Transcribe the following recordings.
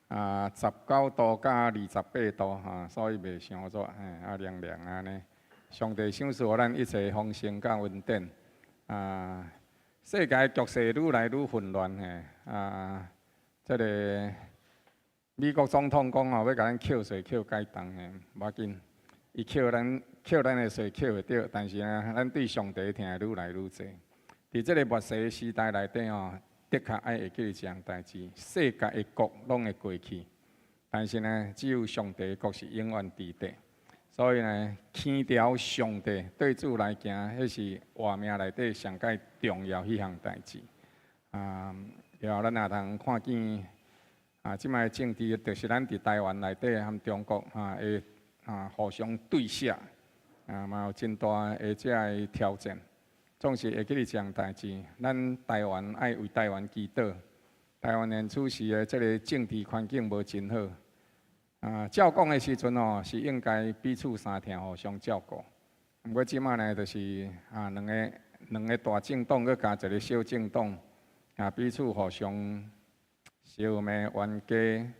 啊，19度佮28度哈，所以袂傷熱，嘿，啊涼涼按呢。上帝賞賜予咱一切豐盛佮恩典。啊，世界局勢愈來愈混亂嘿，啊，這个美國總統講吼，欲共咱扣稅扣較重嘿，無要緊，伊扣咱扣咱的稅扣會著，但是呢，咱對上帝疼愈來愈濟。佇這个末世時代內底吼，的確愛會記一項代誌，世界的國攏會過去，但是呢，只有上帝的國是永遠佇底。所以呢，牽牢上帝對主來行，彼是活命內底上蓋重要彼項代誌。啊，然後咱也通看見，啊，這擺政治就是咱佇台灣內底和中國啊會啊互相對峙，啊嘛有真大的這个挑戰。總是會記得一項代誌，咱台灣愛為台灣祈禱。台灣現此時的這个政治環境無真好。啊，照講的時陣吼，是應該彼此相疼，互相照顧。毋過這擺呢，就是啊，兩個大政黨，閣加一个小政黨，啊，彼此互相相罵冤家。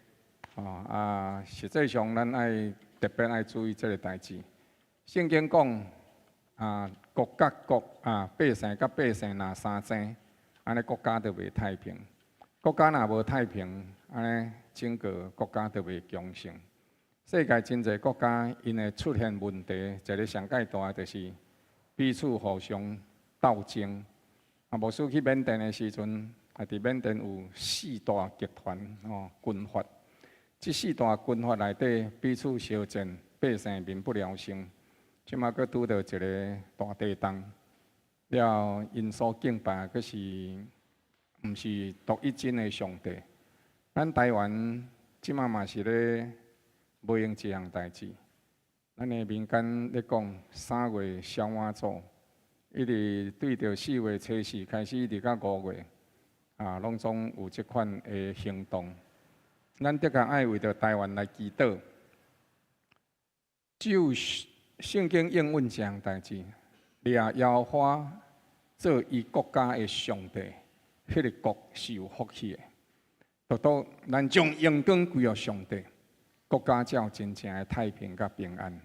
哦啊，實際上咱愛特別愛注意這个代誌。聖經講啊，國佮國啊，百姓佮百姓若相爭，按呢國家就袂太平。國家若無太平，按呢整個國家就袂強盛。世界真濟國家，𪜶會出現問題，一个上蓋大的就是彼此互相鬥爭。啊，牧師去緬甸的時陣，啊，佇緬甸有四大集團吼軍閥，這四大軍閥內底彼此相戰，百姓民不聊生。這馬閣拄著一个大地動，了𪜶所敬拜閣是毋是獨一真的上帝？咱台灣這馬嘛是咧無閒一項代誌。咱的民間咧講三月痟碗祖，一直對著4月初4開始，一直到5月，啊，攏總有這款的行動。咱的確愛為著台灣來祈禱。只有聖經應允這項代誌，掠耶和華做伊國家的上帝，彼个國是有福氣的。獨獨咱將榮光歸予上帝，國家才有真正的太平佮平安。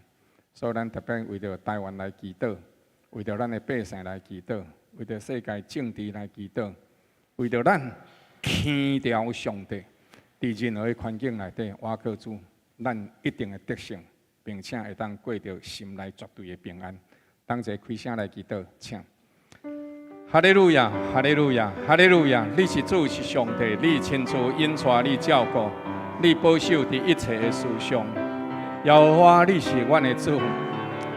所以，咱特別為著台灣來祈禱，為著咱的百姓來祈禱，為著世界政治來祈禱，為著咱牽牢上帝，佇任何的環境內底，倚靠主，咱一定會得勝，並且會當過著心內絕對的平安。同齊開聲來祈禱，請。哈利路亞，哈利路亞，哈利路亞！你是主，是上帝，你親自引帶，你照顧，你保守佇一切的事上。耶和華，你是阮的主，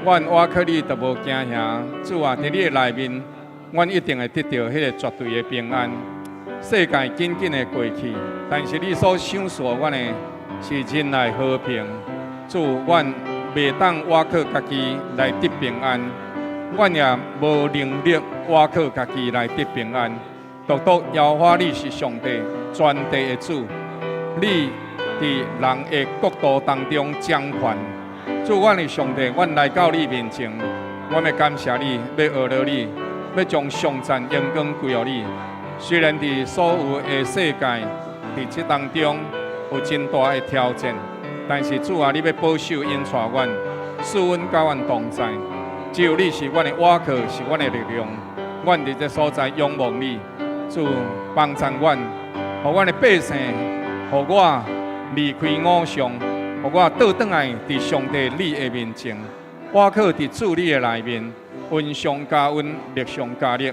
阮倚靠你就無驚嚇。主啊，佇你的內面，阮一定會得著彼个絕對的平安。世界緊緊的過去，但是你所賞賜阮的是仁愛和平。主，阮袂當倚靠家己來得平安，阮也無能力倚靠家己來得平安。獨獨耶和華你是上帝，全地的主，你佇人的國度當中掌權。主，阮的上帝，阮來到你面前，阮欲感謝你，欲學著你，欲將頌讚榮光歸予你。雖然佇所有的世界佇這當中有真大的挑戰，但是主啊，你欲保守引帶阮，賜阮佮阮同在。只有你是阮的倚靠，是阮的力量。阮佇這所在仰望你，主幫贊阮，予阮的百姓，予我離開偶像，予我倒轉來佇上帝你的面前，倚靠佇主你的內面，恩上加恩，力上加力。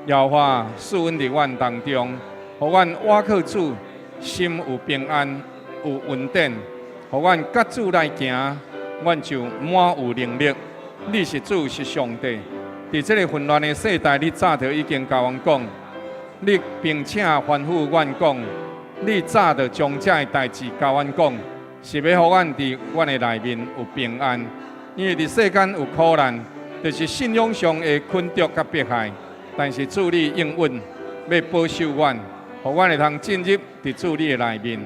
耶和華賜恩佇阮當中，予阮倚靠主，心有平安，有恩典，予阮佮主來行，阮就滿有能力。你是主，是上帝。佇這个混亂的世代，你早就已經共阮講，你並且吩咐阮講，你早就將這个代誌共阮講，是欲予阮佇阮的內面有平安。因為佇世間有苦難，就是信仰上的困局佮迫害。但是主你應允，欲保守阮，予阮會通進入佇主你的內面。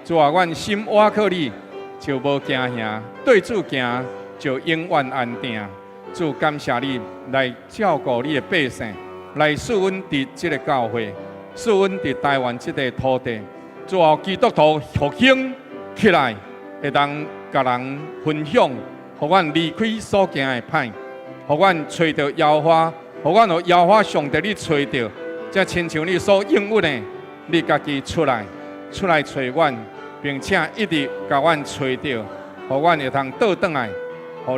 主啊，阮心倚靠你，就無驚嚇；對主行，就永遠安定。主感謝你來照顧你的百姓，來賜阮佇這个教會，賜阮佇台灣這個土地，主啊，基督徒復興起來，會當共人分享，予阮離開所行的歹，予阮揣著耶和華，予阮予耶和華上帝你揣著，才親像你所應允的，你家己出來，出來揣阮，並且一直共阮揣著，予阮會通倒轉來，予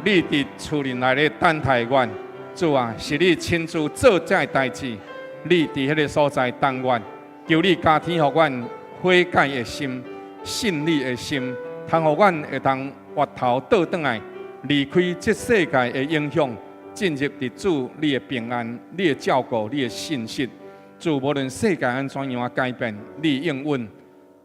你佇厝裡內咧等待阮。主啊，是你親自做這个代誌，你佇彼个所在等阮，求你加添予阮悔改的心、信你的心，通予阮會當回頭倒轉來，離開這世界的影響，進入佇主你的平安、你的照顧、你的信實。主，無論世界按怎樣改變，你應允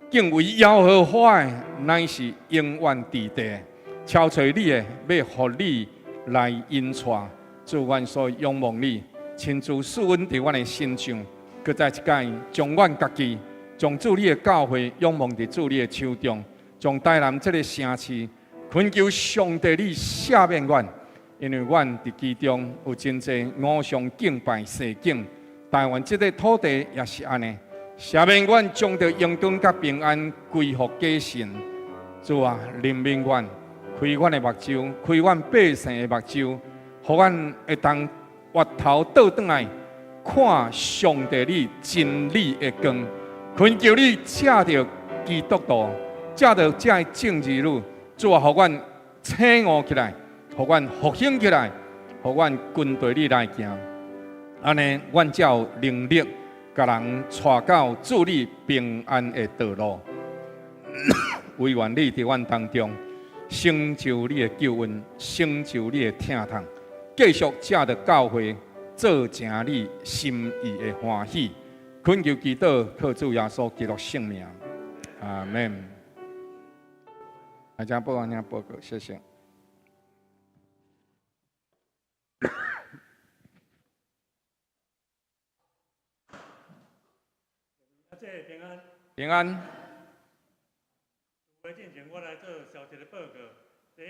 敬畏耶和華的，乃是永遠佇地。超揣你的，欲予你來引帶。主，阮所仰望你，親自賜恩佇阮的身上，閣再一擺將阮家己，將主你的教會仰望佇主你的手中，將台南這个城市懇求上帝你赦免阮，因為阮佇其中有真濟偶像敬拜世境，台灣這个土地也是按呢。赦免阮將著榮光佮平安歸予假神。主啊，憐憫阮，開阮的目睭，開阮百姓的目睭，予阮會當回頭倒轉來看上帝你真理的光，懇求你藉著基督徒，藉著這个眾兒女，主啊，予阮醒悟起來，予阮復興起來，予阮跟隨你來行。按呢，阮才有能力共人帶到主你平安的道路。惟願你佇阮當中成就你的救恩，成就你的疼痛。繼續藉著教會做成你心意的歡喜，懇求祈禱，靠主耶穌基督聖名，阿門。大家報完報告，謝謝。阿姐平安。平安。會進前，我來做小一個報告。第一，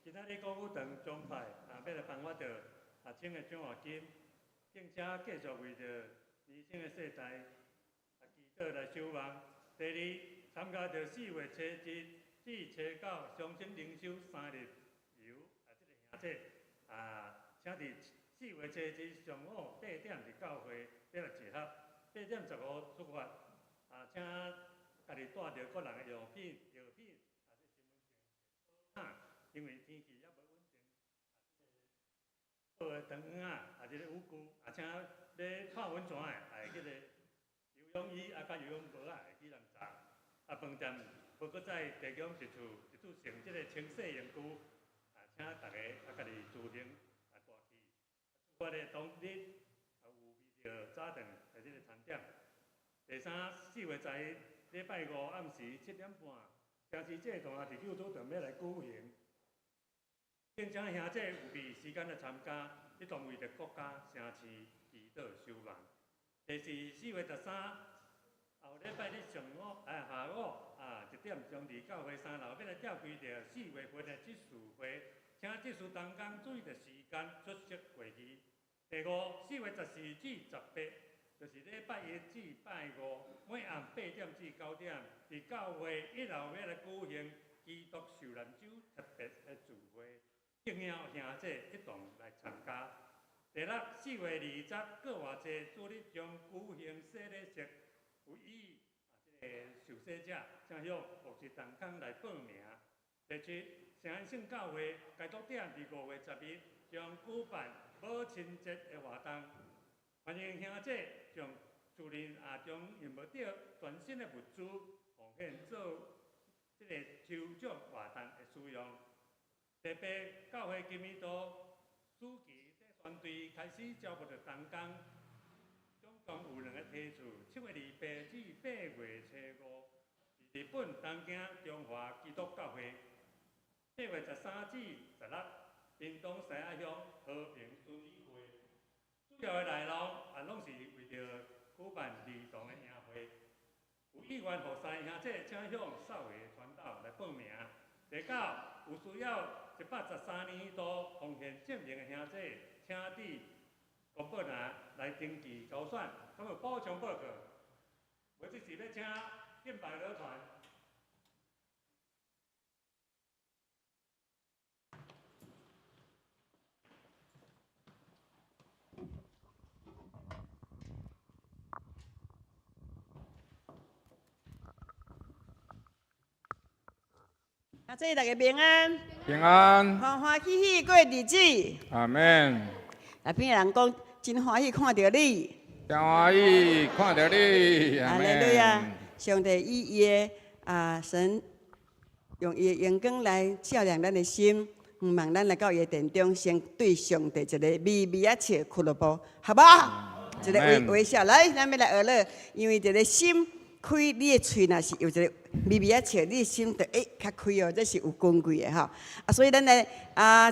今仔日國語堂獎牌啊，欲來頒發著學生的獎學金，並且繼續為著年輕的世代啊祈禱來守望。第二，參加著4月初一至初九雙星靈修3日遊啊，這個兄姐啊，請佇4月初一上午8點佇教會欲來集合，8點15出發啊，請家己帶著個人的用品、藥品啊，因為天氣猶無穩定，啊，這個長靴啊，這個雨具啊，請欲泡溫泉的，會記得游泳衣啊，佮游泳帽仔會記人紮。啊，飯店無閣再提供一次一次性這个清洗用具，啊，請大家啊，家己自行啊帶去。出發的當日啊，有備著早頓的這个餐點。第三，4月11禮拜五暗時7點半，城市祭壇佇救主堂欲來舉行，敬請兄姐有備時間來參加，一同為著國家城市祈禱守望。第四，4月13後禮拜日上午哎下午啊1點鐘佇教會三樓欲來召開著四月份的執事會，請執事同工注意著時間出席會議。第五，4月14至18，就是禮拜一至拜五，每暗8點至9點，佇教會一樓欲來舉行基督受難週特別的聚會，敬邀兄姐一同來參加。第六，4月20閣活節主日將舉行洗禮式，有意啊這个受洗者，請向牧師同工來報名。第七，聖安聖教會該篤點佇5月10日將舉辦母親節的活動，歡迎兄姐將厝內啊將用無著全新的物資奉獻做這个抽獎活動的使用。第八，教會金魚道暑期團隊開始招募著同工，總共有兩个梯次，7月28至8月初5，日本東京中華基督教會；8月13至16，屏東西仔鄉和平巡禮會。主要的內容啊，攏是為著舉辦兒童的營會。有意願服侍兄姐，請向少爺傳道來報名。第九，有需要113年度奉獻證明的兄姐，請佇公布欄來登記勾選。咁有補充報告，無這是欲請敬拜乐团。啊，祝大家平安，平安，歡歡喜喜過日子。阿門。啊，邊個人講真歡喜看著你？真歡喜看著你。哈利路亞！上帝以伊的神用伊的榮光來照亮咱的心，毋望咱來到伊的殿中，先對上帝一個微微仔笑，俱樂部，好無？一個微微笑，來，咱欲來學樂，因為一個心開，你的喙若是有一個微微仔笑，你的心就會較開哦，這是有根據的吼。啊，所以咱來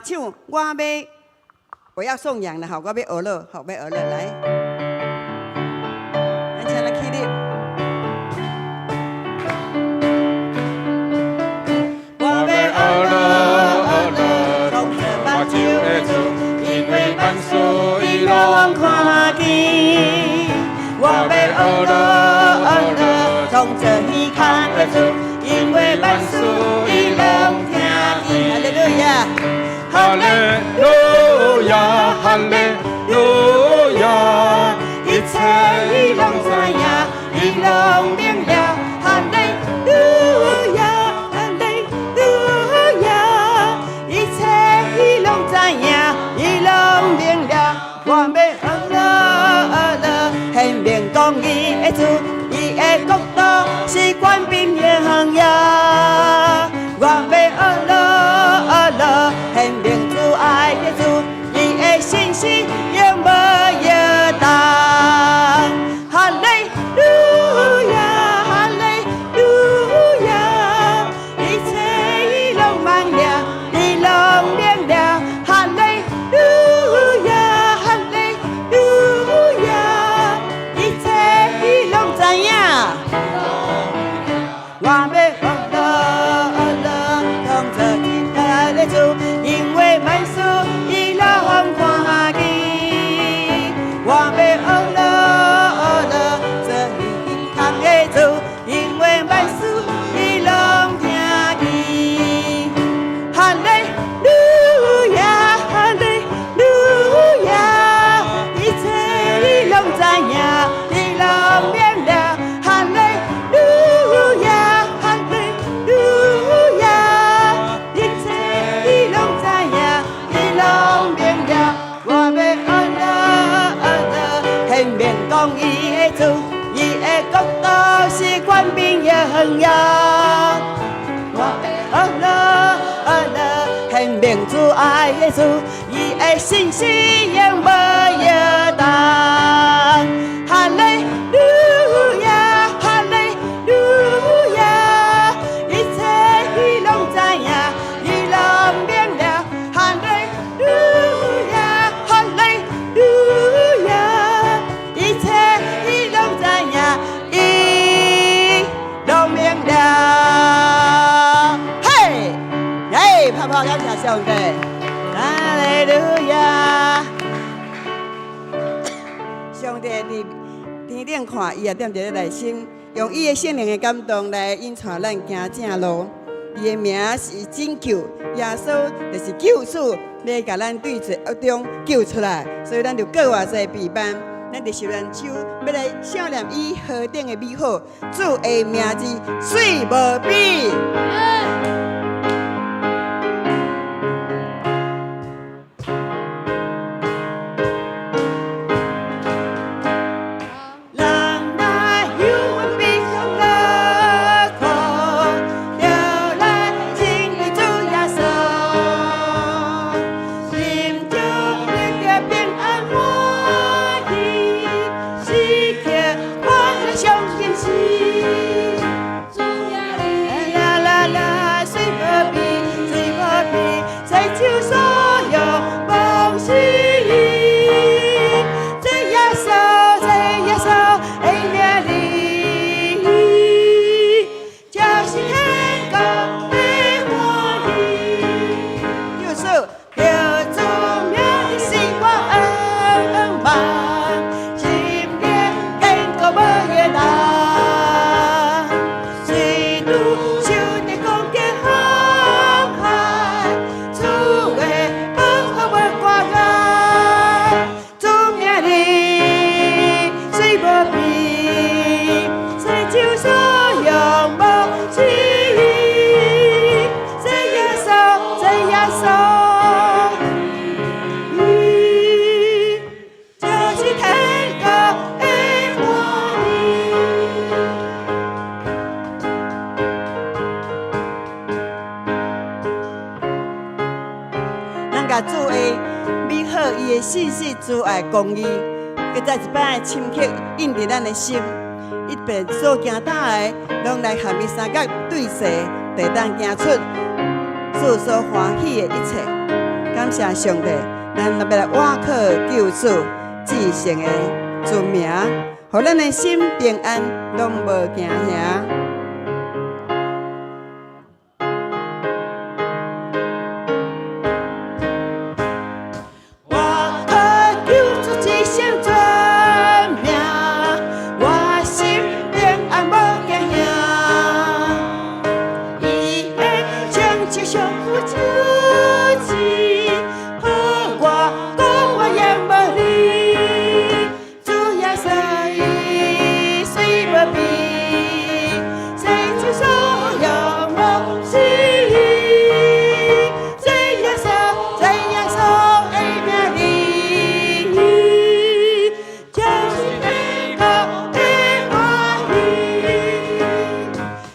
唱，我要頌揚了吼，我欲學樂，好，欲學樂來，咱請咱起立。我欲學樂學樂，創造目睭的主，因為萬事伊攏看見。我欲學樂學樂，創造耳孔的主，因為萬事伊攏聽見。哈利路亞，哈利路亞，哈利路亞，一切伊攏知影，伊攏明了。哈利路亞，哈利路亞，一切伊攏知影，伊攏明了。我欲學樂學樂，顯明公義的主，伊的國度是權柄榮耀。我欲學樂學樂，顯明慈愛的主，伊的信實永無搖動。哈利路亞，哈利路亞，一切伊攏明了，伊攏明了。哈利路亞，哈利路亞，一切伊攏知影。我欲學樂學樂，創造天地的主，因為萬事伊攏看見。我欲學樂學樂，做耳孔的主，因為萬事伊攏聽見。哈利路亞，哈利路亞，一切伊攏知影，伊攏明了。哈利路亞，哈利路亞，一切伊攏知影，伊攏明了。我欲學樂學樂，顯明公義的主，伊的國度是權柄榮耀。我欲學樂學樂，顯明慈愛的主，伊的信實永無搖動。哈利路亞，哈利路亞，一切伊攏知影，伊攏明了。哈利路亞，哈利路亞，一切伊攏知影，伊攏明了。嘿，嘿，拍拍感謝上帝，哈利路亞。上帝佇天頂看，伊也踮佇咧內心，用伊的聖靈的感動來引帶咱行正路。伊的名是拯救，耶穌就是救主，欲共咱對罪惡中救出來。所以咱就閣偌濟備辦，咱佇錫安州欲來想念伊何等的美好，主的名字媠無比。人若有悲傷樂苦，就來親近主耶穌，心就得著平安歡喜，時刻快樂上心事。啦啦。謝主的美好，伊的信實、慈愛、公義，閣再一擺深刻印佇咱的心。一遍所行踏的，攏來和伊相佮對齊，就會當行出主所歡喜的一切。感謝上帝，咱欲來倚靠救主至聖的尊名，予咱的心平安，攏無驚嚇。我靠救主至聖尊名，我心平安無驚嚇。伊的聖手相扶支持，予我講我永無離。主耶穌伊雖無變，世上所有無死。這耶穌，這耶穌的名字，就是天國的歡喜。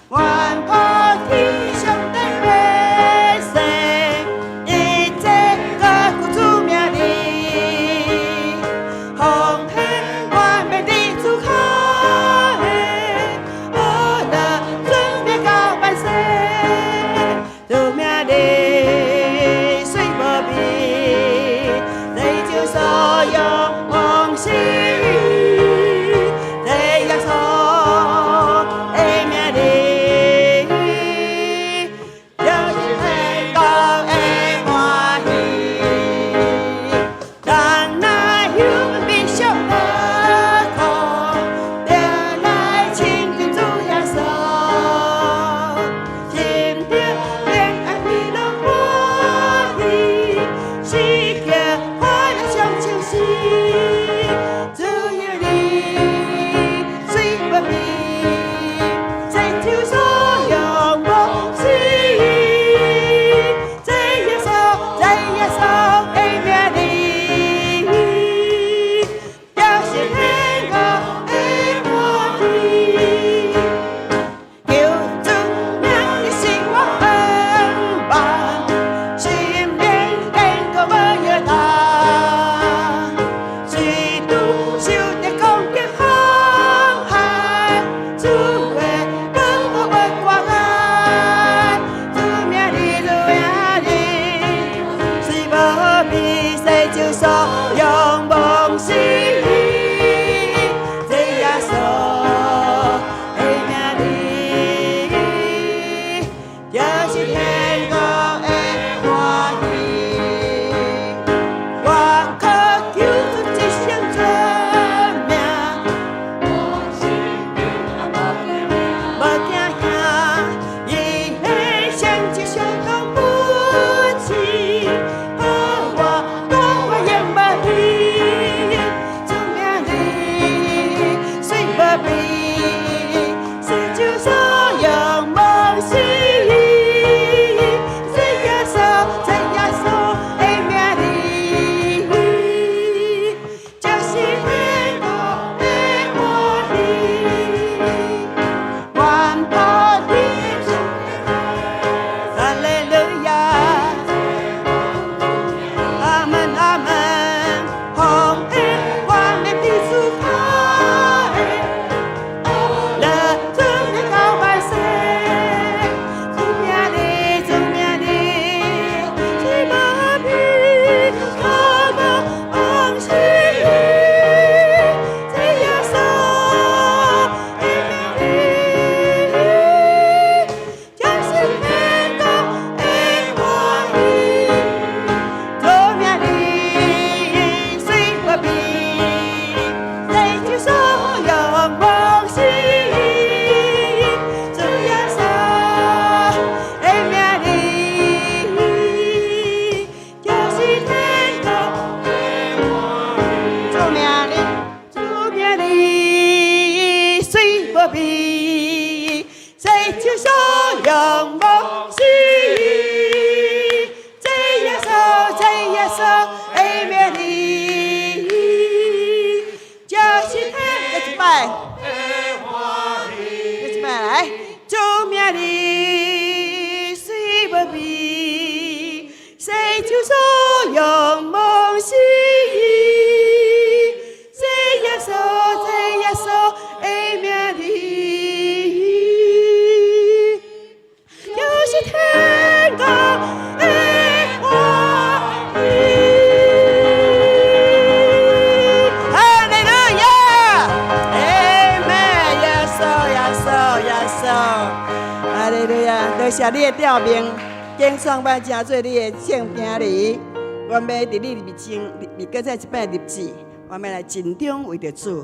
願普天上的百姓，一齊高舉主名字，奉獻冠冕佇主腳下，呵樂尊名到萬世。主名字雖無變，世上所有往事。這耶穌的名字，就是天國的歡喜。咱若有悲傷的苦，就來親近主耶穌，心中平安喜樂歡喜，時刻快樂像秋時。主耶你雖不變，世上所有無死。這耶穌，這耶穌的名字，就是天國的歡喜。求主名字是我向望，心靈堅固無搖動。雖拄受著攻擊風寒，主的保護無掛礙。主名字，主名字，雖無變，世上所有無死。這耶穌的名字，就是天國的歡喜。我靠救主至聖尊名，無驚嚇。伊的聖手相當扶持，予我講我永無離。主名字雖無變，世上所有無死。這耶穌，這耶穌的名字，就是天國的歡喜。願普天哈利路亞，阿門阿門，奉獻冠冕佇主腳下，樂尊名到萬世。主名字，主名字，雖無變，可無往事。這耶穌的名字，就是天國的歡喜。主名字雖不變，世上所有往事。主耶穌的名字，就是天國的歡喜。主名字，主名字雖不變，世上所有往事。這耶穌，這耶穌的名字，就是天國一擺，一擺來，主名字雖不變，世上所有多謝你的召命，揀選阮成做你的聖囝兒，阮欲佇你面前，佇閣再一擺立志，阮欲來盡忠為著主，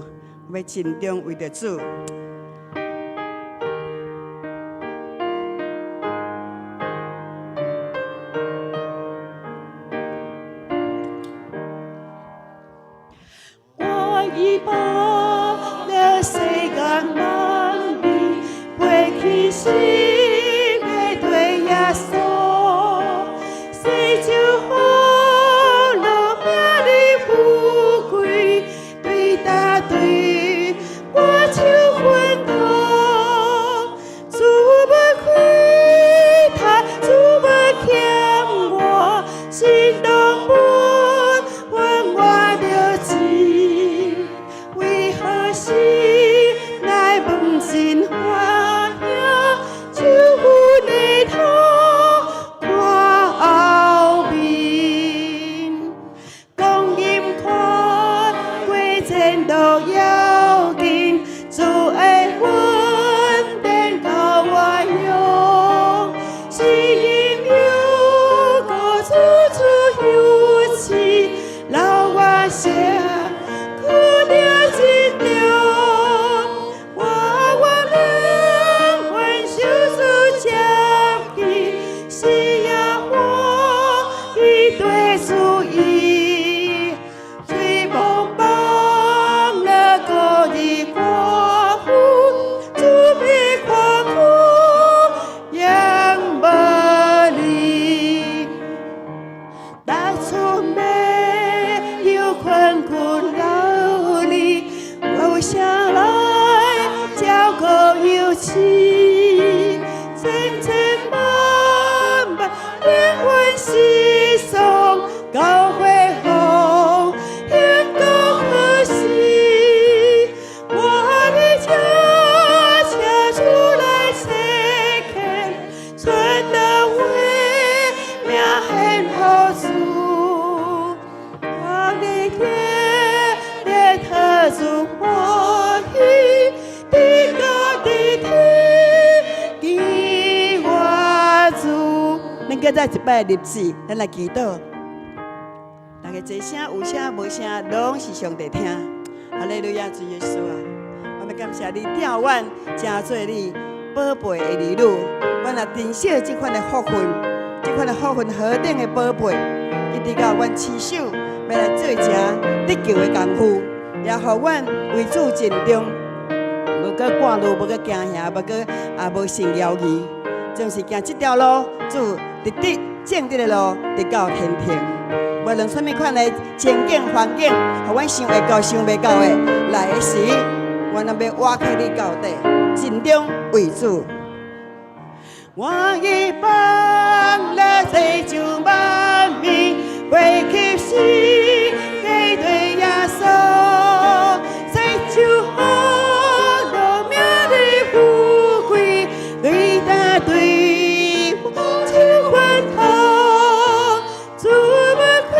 欲盡忠為著主。我已把了世間萬美，背棄心的對耶穌，世就好樂名利富貴，對答對我手奮鬥，主欲開他，主欲欠我，心當本分我著志，為何時來問真歡喜，手扶犁頭看後面，光陰快過前路遙近，主的恩典夠我用，是因有個主主有賜，留我寫苦了盡了，我我靈魂受主接去，是耶和伊對主意，雖無幫了個的寡婦，主必看顧養無你。當初沒有困苦勞力，留下來照顧有妻，千千萬萬靈魂犧牲，教會後天高可惜，我的家家出來差遣，傳道為名很好處，我的天的特主歡喜，地高地低給我主。咱閣再一擺立志，咱來祈禱。大家坐聲有聲無聲，攏是上帝聽。哈利路亞，主耶穌啊！我欲感謝你，召阮成做你寶貝的兒女。阮也珍惜這款的福分，這款的福分何等的寶貝，一直到阮持守，欲來做一個得救的功夫，也予阮為主盡忠，無閣掛慮，無閣驚嚇，無閣也無信猶疑，總是行這條路，主直直正直的路，直到天庭。無論啥物款的情景環境，予阮想會到、想袂到的來的時，阮攏欲倚靠你到底，盡忠為主。我已放了這就萬民，歸給心給對耶穌，這就好樂名利富貴，對答對就歡頭，主欲開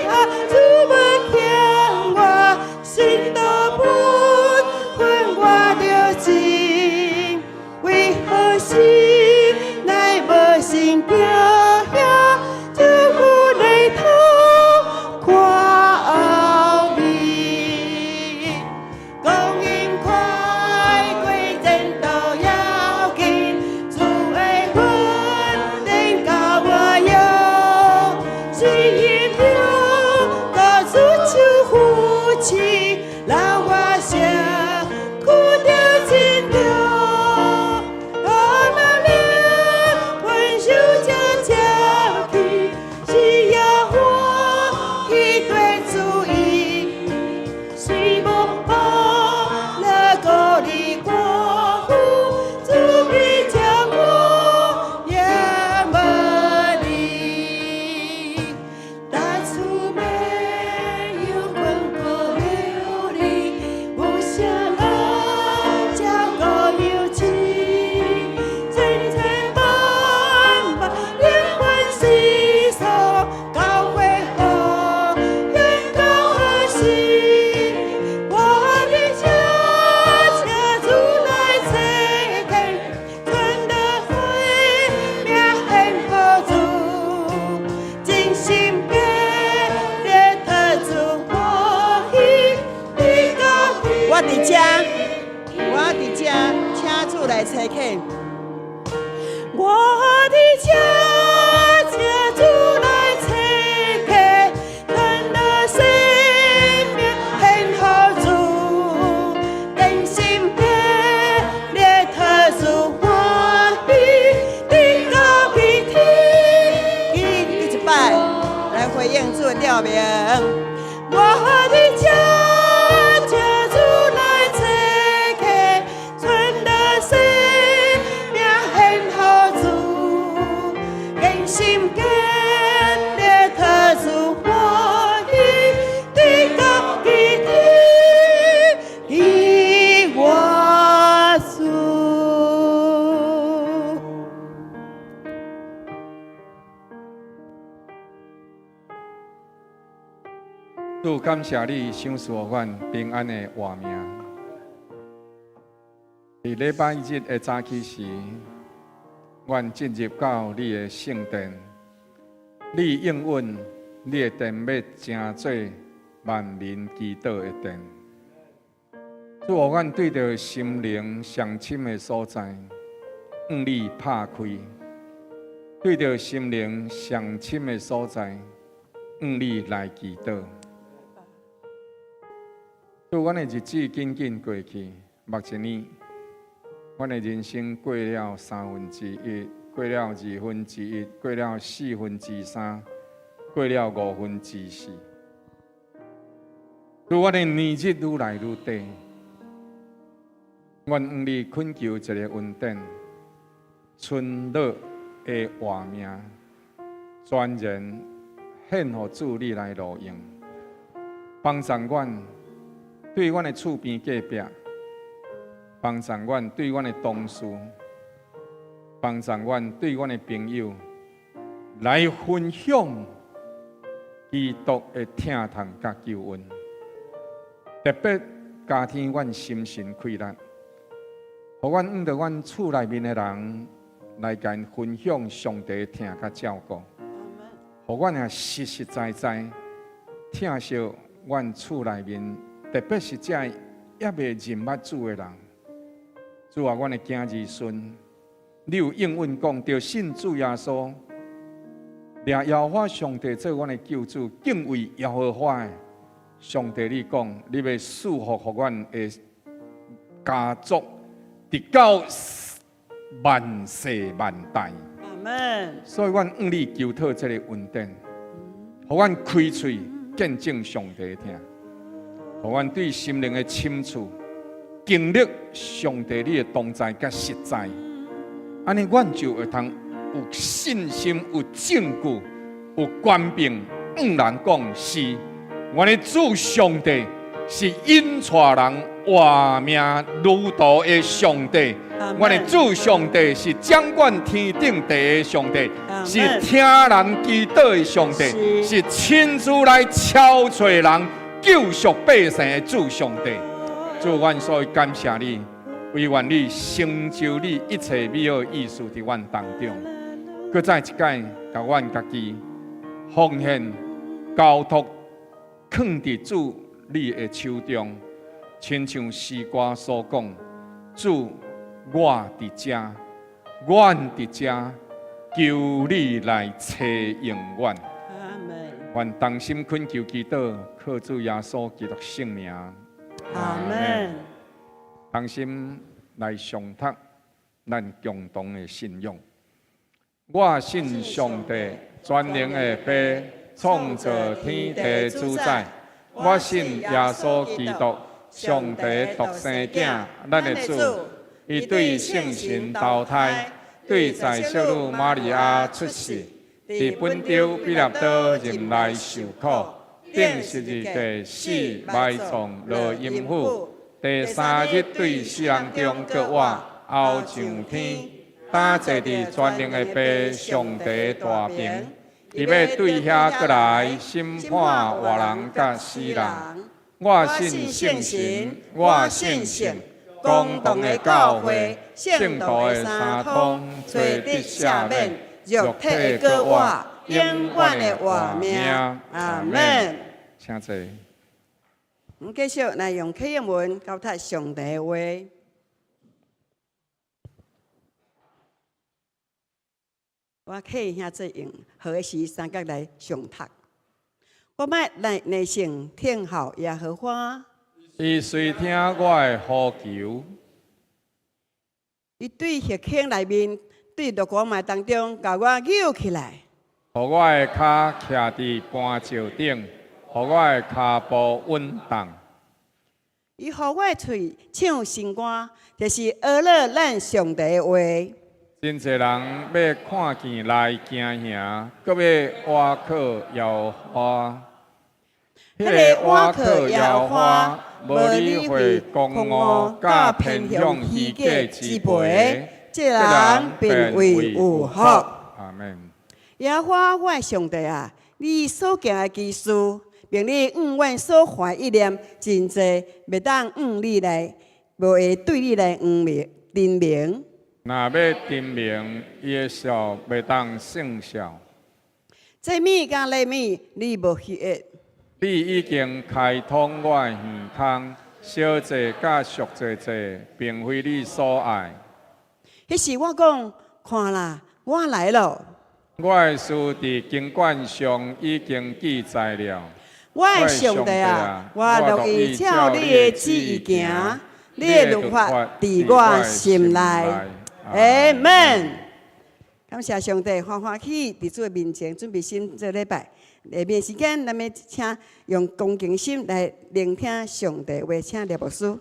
他，主欲欠我，心都本分我著志，為何時來無心驚嚇，手扶犁頭看後面，光陰快過前途遙近，主的恩典夠我用，是因有個主手扶持，讓我寫苦著盡了，我那靈魂受這著名。我佇這，請主來找客，存著生命獻予主，堅心堅力特殊歡喜，對家己的基我主。主，感謝你賞賜予阮平安的活命。佇禮拜日的早起時，阮進入到你的聖殿，你應允你的殿欲成做萬民祈禱的殿。主，予阮對著心靈上深的所在，向你拍開；對著心靈上深的所在，向你來祈禱。主，阮的日子緊緊過去，目一年，阮的人生過了1/3，過了1/2，過了3/4，過了4/5。主，阮的年日愈來愈短，阮向你懇求一個恩典，存樂的活命，全然獻予主你來路用，幫助阮對阮的厝邊隔壁，幫助阮對阮的同事，幫助阮對阮的朋友，來分享基督的疼痛佮救恩。特別加添阮心神氣力，予阮向著阮厝內面的人來共𪜶分享上帝的疼佮照顧，予阮也實實在在疼惜阮厝內面，特別是這猶未認捌主的人。主啊，阮的囝兒孫，你有應允講，著信主耶穌，掠耶和華上帝做阮的救主，敬畏耶和華的上帝，你講，你欲賜福予阮的家族，直到萬世萬代。阿門。所以，阮向你求討這個恩典，予阮開喙見證上帝的疼，予阮對心靈的深處經歷上帝你的同在佮實在，按呢，阮就會通有信心、有證據、有權柄，向人講是，阮的主上帝是引帶人活命旅途的上帝，阮的主上帝是掌管天頂地的上帝，是聽人祈禱的上帝，是親自來敲揣人救贖百姓的主上帝。主，阮所以感謝你，惟願你成就你一切美好意思佇阮當中。閣再一擺，共阮家己奉獻交託，囥佇主你的手中，親像詩歌所講：主，我佇遮，阮佇遮，求你來差用阮。阿門。阮同心懇求祈禱，靠主耶穌基督聖名。阿門。同心來誦讀咱共同的信仰。我信上帝，全能的父，創造天地主宰。我信耶穌基督，上帝獨生囝，咱的主。伊對聖神投胎，對在聖女瑪利亞出世，佇本丟彼拉多忍耐受苦，釘十字架死埋葬落陰府，第三日對死人中復活，翱上天，擔坐佇全能的父上帝大爿，伊欲對遐閣來審判活人佮死人。我信聖神，我信聖公同的教會，聖徒的相通，罪得赦免，肉體的復活，永遠的活命。阿門。請坐。阮繼續來用啟應文交託上帝的話。我客兄做用何時三角來誦讀。我欲來耐性聽候耶和華。伊垂聽我的呼求。伊對黑坑內面，對綠光脈當中，共我救起來。予我的跤徛佇磐石頂，予我的跤步穩當。伊予我的喙唱新歌，就是學樂咱上帝的話。真濟人欲看見來驚嚇，閣欲倚靠耶和華。彼個倚靠耶和華，無理會狂傲佮偏向虛假之輩的，這人便為有福。阿門。耶和華我的上帝啊，你所行的奇事，並你向阮所懷意念真濟，袂當向你來，無會對你來黃明陳明。若欲陳明，伊的數袂當算數。祭物佮禮物，你無喜悅。你已經開通我的耳孔，燒祭佮贖罪祭，並非你所愛。彼時我講，看啦，我來咯。我的事佇經卷上已經記載了。我的上帝啊，我樂意照你的旨意行，你的律法佇我心內。阿門。感謝上帝，歡歡喜佇主的面前準備心做禮拜。下面時間，咱欲請用恭敬心來聆聽上帝話，請廖牧師。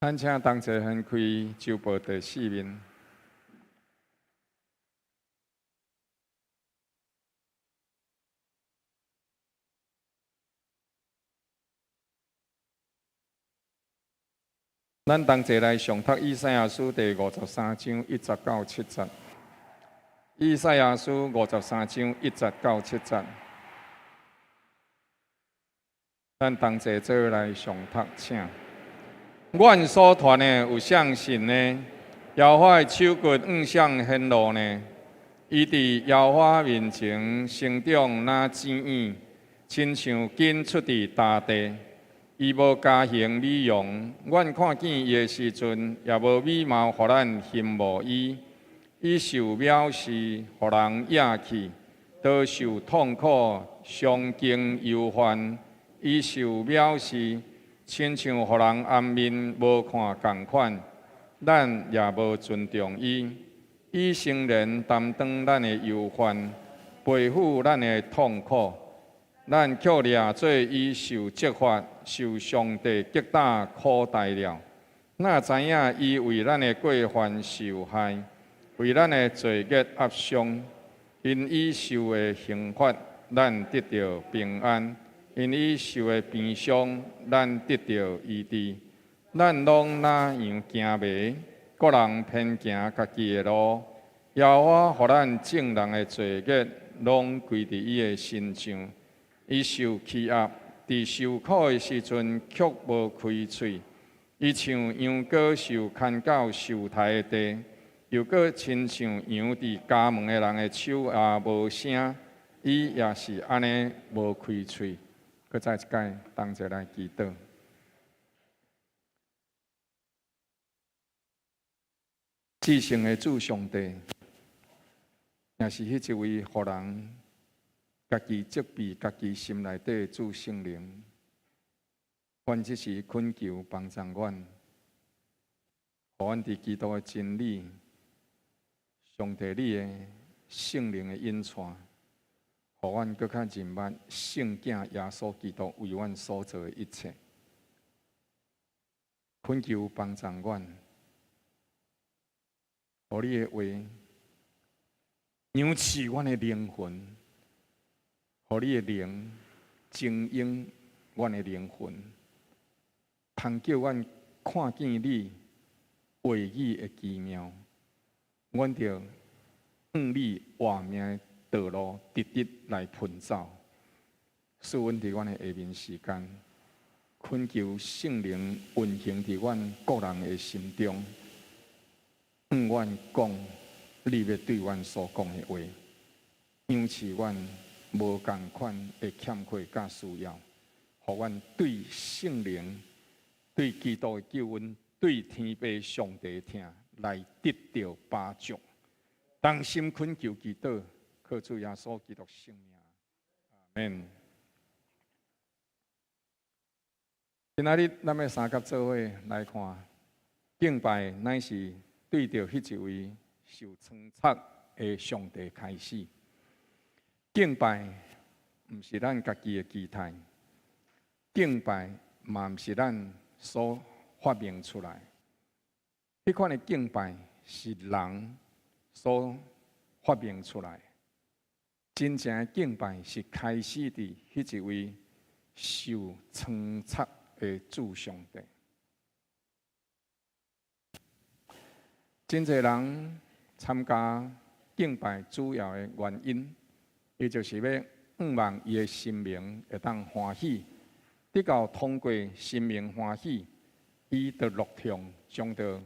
咱請同齊翻開周報第四面。咱同齊來誦讀以賽亞書第五十三章一節到七節。以賽亞書五十三章一節到七節。咱同齊做來誦讀，請。阮所傳的有誰信呢？耶和華的手骨向誰顯露呢？伊佇耶和華面前生長若剪影，親像根出佇乾地。伊無加行美容，阮看見伊的時陣，也無美貌，予咱欣慕伊。伊受藐視，予人厭棄，遭受痛苦，常經憂患。伊受藐視，親像予人掩面無看仝款，咱也無尊重伊。伊誠然擔當咱的憂患，背負咱的痛苦，咱卻掠做伊受責罰、受上帝擊打苦待了。哪知影伊為咱的過犯受害，為咱的罪孽壓傷。因伊受的刑罰，咱得著平安；因伊受的鞭傷，咱得著醫治。咱攏若羊行迷，各人偏行家己的路。耶和華予咱眾人的罪孽，攏歸佇伊的身上。伊受欺壓，佇受苦的時陣，卻無開喙。伊像羊羔受牽到受刣的地，又閣親像羊佇監門的人的手下無聲。伊也是按呢無開喙。閣再一擺，同齊來祈禱。至聖的主上帝，也是彼一位予人家己責備家己心內底的主聖靈，阮這時懇求幫助阮，予阮佇基督的真理、上帝你的聖靈的引帶，予阮閣較認捌聖囝耶穌基督為阮所做的一切。懇求幫助阮，予你的話養飼阮的靈魂，予你的靈充盈阮的靈魂，通叫阮看見你話語的奇妙，阮著向你活命的道路直直來奔走。賜阮佇阮的下面時間，懇求聖靈運行佇阮各人的心中，向阮講你欲對阮所講的話，養飼阮無仝款的欠缺佮需要，予阮對聖靈、對基督的救恩對天父上帝疼來得著飽足。同心懇求祈禱，靠主耶穌基督聖名，阿們。今仔日咱欲相佮做伙來看敬拜，乃是對著彼一位受稱讚的上帝開始。敬拜毋是咱家己的期待，敬拜嘛毋是咱所發明出來。彼款的敬拜是人所發明出來。真正的敬拜是開始佇彼一位受稱讚的主上帝。真濟人參加敬拜主要的原因，伊就是欲向望伊的神明會當歡喜，得到通過神明歡喜，伊就樂痛將著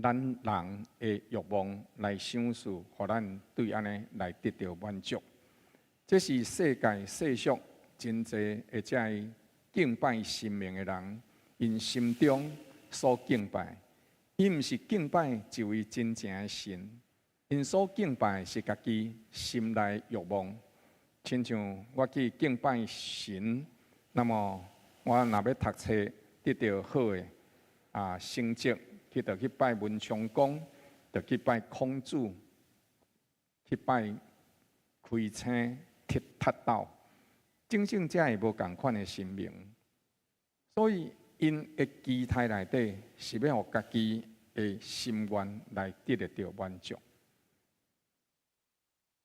咱人的欲望來賞賜，予咱對按呢來得著滿足。這是世界世俗真濟會遮敬拜神明的人，𪜶心中所敬拜，伊毋是敬拜一位真正的神，𪜶所敬拜是家己心內欲望。親像我去敬拜神，那麼我若欲讀冊得著好的成績，去就去拜文昌公，就去拜孔子，去拜開星鐵塔斗，種種遮的無仝款的神明，所以𪜶的期待內底是欲予家己的心願來得著滿足。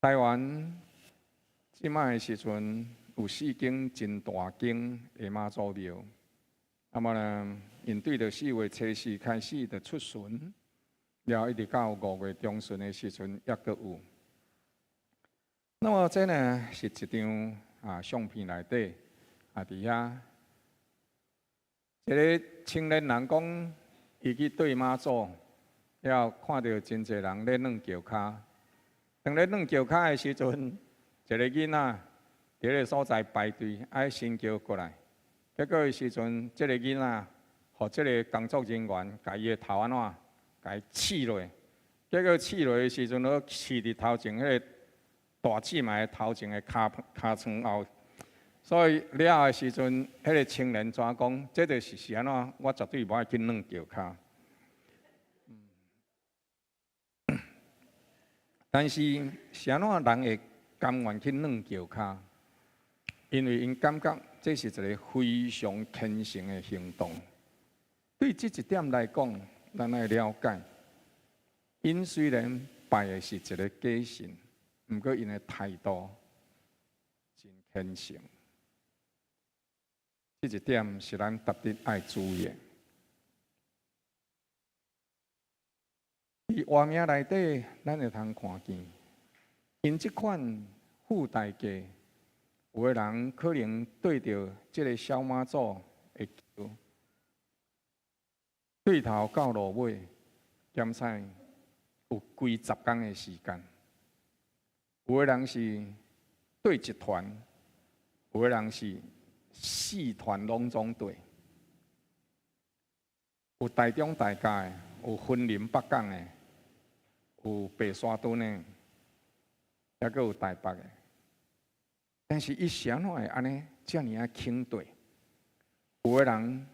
台灣這擺的時陣有四間真大間的媽祖廟，啊麼呢，𪜶對著4月初4開始就出巡，了後一直到5月中旬的時陣，猶閣有。那麼這呢是一張相片內底啊，佇遐一个青年人講，伊去對媽祖，了後看著真濟人咧軟轎跤。當咧軟轎跤的時陣，一个囡仔佇彼个所在排隊，愛伸轎過來。結果的時陣，這个囡仔予這个工作人員共伊的頭按怎，共伊刺落。結果刺落的時陣，閣刺佇頭前彼个大姊妹的頭前的尻尻川後。所以了後的時陣，彼个青年怎講？這就是是按怎？我絕對無愛去軟轎跤。但是是按怎人會甘願去軟轎跤？因為𪜶感覺這是一个非常虔誠的行動。對這一點來講，咱愛了解，𪜶雖然拜的是一个假神，毋過𪜶的態度真虔誠。這一點是咱特別愛注意的。佇畫面內底，咱會通看見，𪜶這款付代價，有的人可能對著這个小媽祖的轎，對頭到落尾，減使有幾十工的時間。有的人是對一團，有的人是四團攏總對，有台中大甲的，有雲林北港的，有白沙屯的，抑閣有台北的。但是伊是按怎會按呢遮爾仔肯對？有的人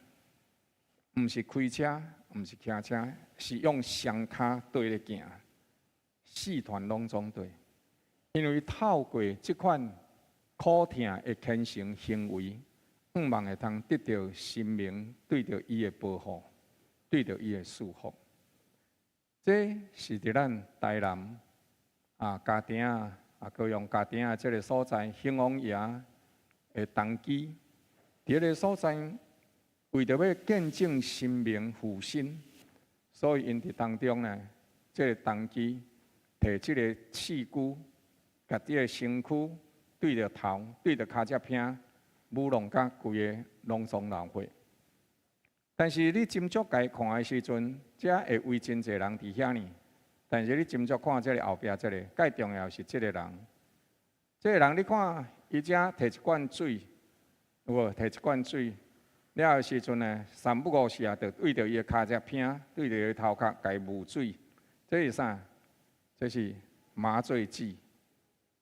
毋是開車，毋是騎車，是用雙跤綴咧行，四團攏總綴。因為透過這款苦痛的虔誠行為，向望會通得著神明對著伊的保護，對著伊的祝福。這是佇咱台南家埕仔高雄家埕仔這个所在，興王爺的童乩，佇彼个所在，為著欲見證神明附身，所以𪜶佇當中呢，這个童乩提這个刺龜，共這个身軀對著頭，對著跤脊骿，舞弄甲規个攏總流血。但是你斟酌共伊看的時陣，遮會圍真濟人佇遐呢。但是你斟酌看這个後壁這个，蓋重要是這个人。這个人你看，伊遮提一罐水，有無？提一罐水，了後時陣呢，三不五時啊，就對著伊的跤脊偏，對著伊的頭殼共伊霧水。這是啥？這是麻醉劑，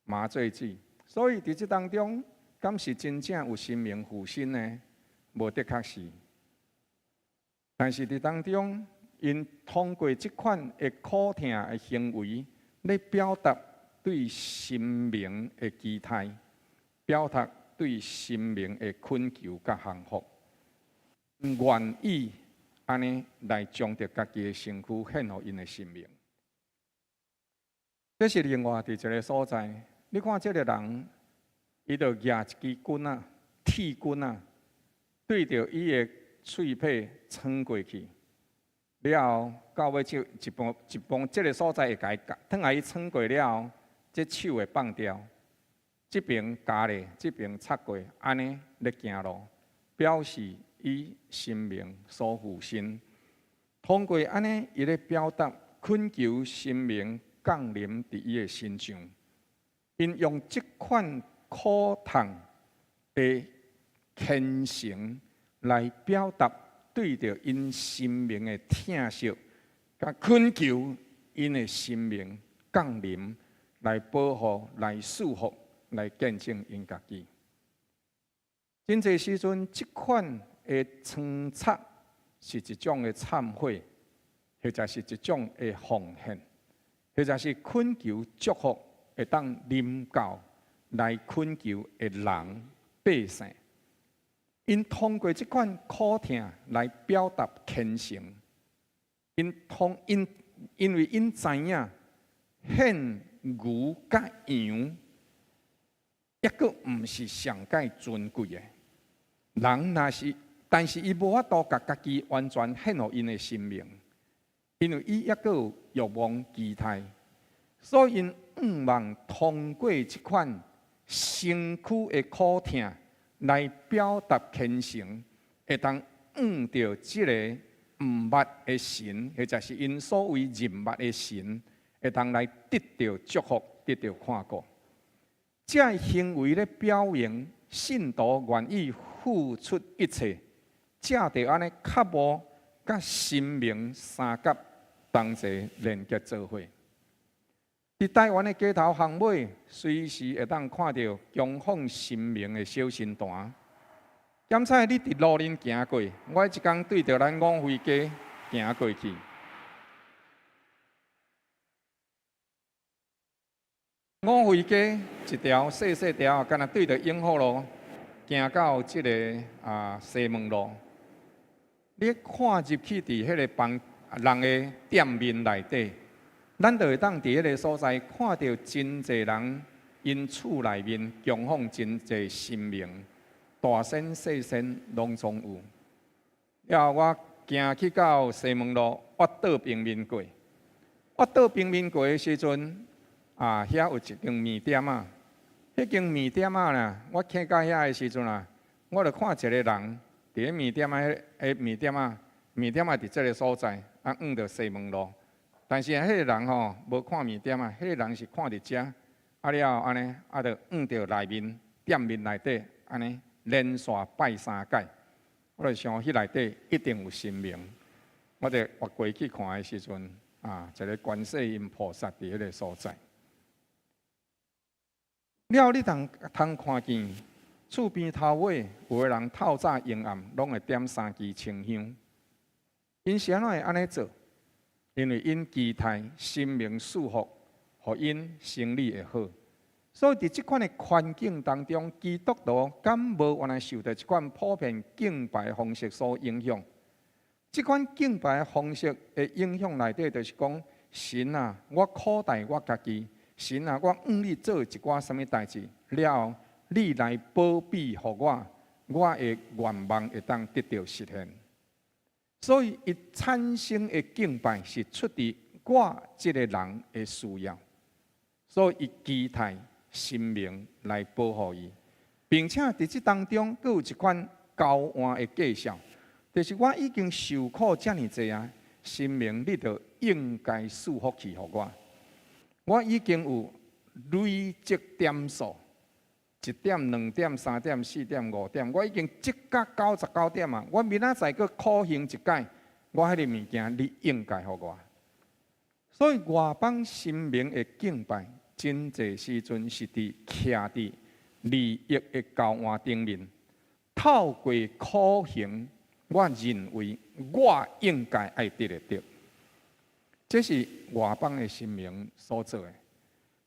麻醉劑。所以佇這當中，敢是真正有神明附身呢？無的確是。但是佇當中，𪜶通過這款的苦痛的行為，咧表達對神明的期待，表達對神明的懇求佮降服，願意按呢來將著家己的身軀獻予𪜶的神明。這是另外佇一个所在，你看這个人，伊就舉一支棍仔，鐵棍仔，對著伊的喙䫌穿過去，了後到尾就一半一半，這个所在會共伊褪來伊穿過了後，這手會放掉，這爿鉸咧，這爿插過，按呢咧行路，表示伊神明所附身。通過按呢，伊咧表達懇求神明降臨佇伊的身上，𪜶用這款苦痛的虔誠來表達對著𪜶神明的疼惜，佮懇求𪜶的神明降臨來保護、來賜福、來見證𪜶家己。真濟時陣，這款的穿插是一種的懺悔，或者是一種的奉獻。或者是懇求祝福會當臨到來懇求的人百姓，𪜶通過這款苦痛來表達虔誠。𪜶通𪜶因為𪜶知影獻牛佮羊，抑閣毋是上蓋尊貴的。人若是，但是伊無法度共家己完全獻予𪜶的神明。因為伊抑閣有欲望期待，所以𪜶向望通過這款身軀的苦痛來表達虔誠，會當向著這個毋捌的神，或者是𪜶所謂認捌的神，會當來得著祝福，得著看顧。這个行為咧表明信徒願意付出一切，藉著按呢較無佮神明三甲同齊連結做伙。佇台灣的街頭巷尾，隨時會當看著供奉神明的小神壇。檢採你佇路面行過，我彼工對著咱五妃街行過去。五妃街一條細細條，敢若對著永福路行到這个西門路。你看入去佇彼个房人的店面內底，咱就會當佇彼个所在看著真濟人𪜶厝內面供奉真濟神明，大仙細仙攏總有。了後我行去到西門路，越倒平民過，越倒平民過的時陣，遐有一間麵店仔，彼間麵店仔啦，我行到遐的時陣啊，我就看一个人。佇咧麵店仔，彼麵店仔，麵店仔佇這个所在，向著西門路。但是彼个人吼，無看麵店仔，彼个人是看佇遮，了後按呢，就向著內面店面內底按呢連續拜三擺。我就想，彼內底一定有神明。我就越過去看的時陣，一个觀世音菩薩佇彼个所在。了後你通通看見。厝邊頭尾有的人透早暝暗，攏會點三支清香。𪜶是按怎會按呢做？因為𪜶期待神明賜福，予𪜶生理會好。所以佇這款的環境當中，基督徒敢無原來受著這款普遍敬拜方式所影響？這款敬拜方式的影響內底，就是講神啊，我苦待我家己，神啊，我向你做一寡啥物代誌了後，你來保庇予我，我的願望會當得著實現。所以，伊產生的敬拜是出佇我這个人的需要，所以伊期待神明來保護伊，並且佇這當中，閣有一款交換的價數，就是我已經受苦遮爾濟啊，神明你就應該賜福氣予我，我已經有累積點數。1點、2點、3點、4點、5點，我已經積到99點啊！我明仔載閣苦行一擺，我彼個物件你應該予我。所以外邦神明的敬拜，真濟時陣是佇徛佇利益的交換頂面，透過苦行，我認為我應該愛得會著。這是外邦的神明所做的。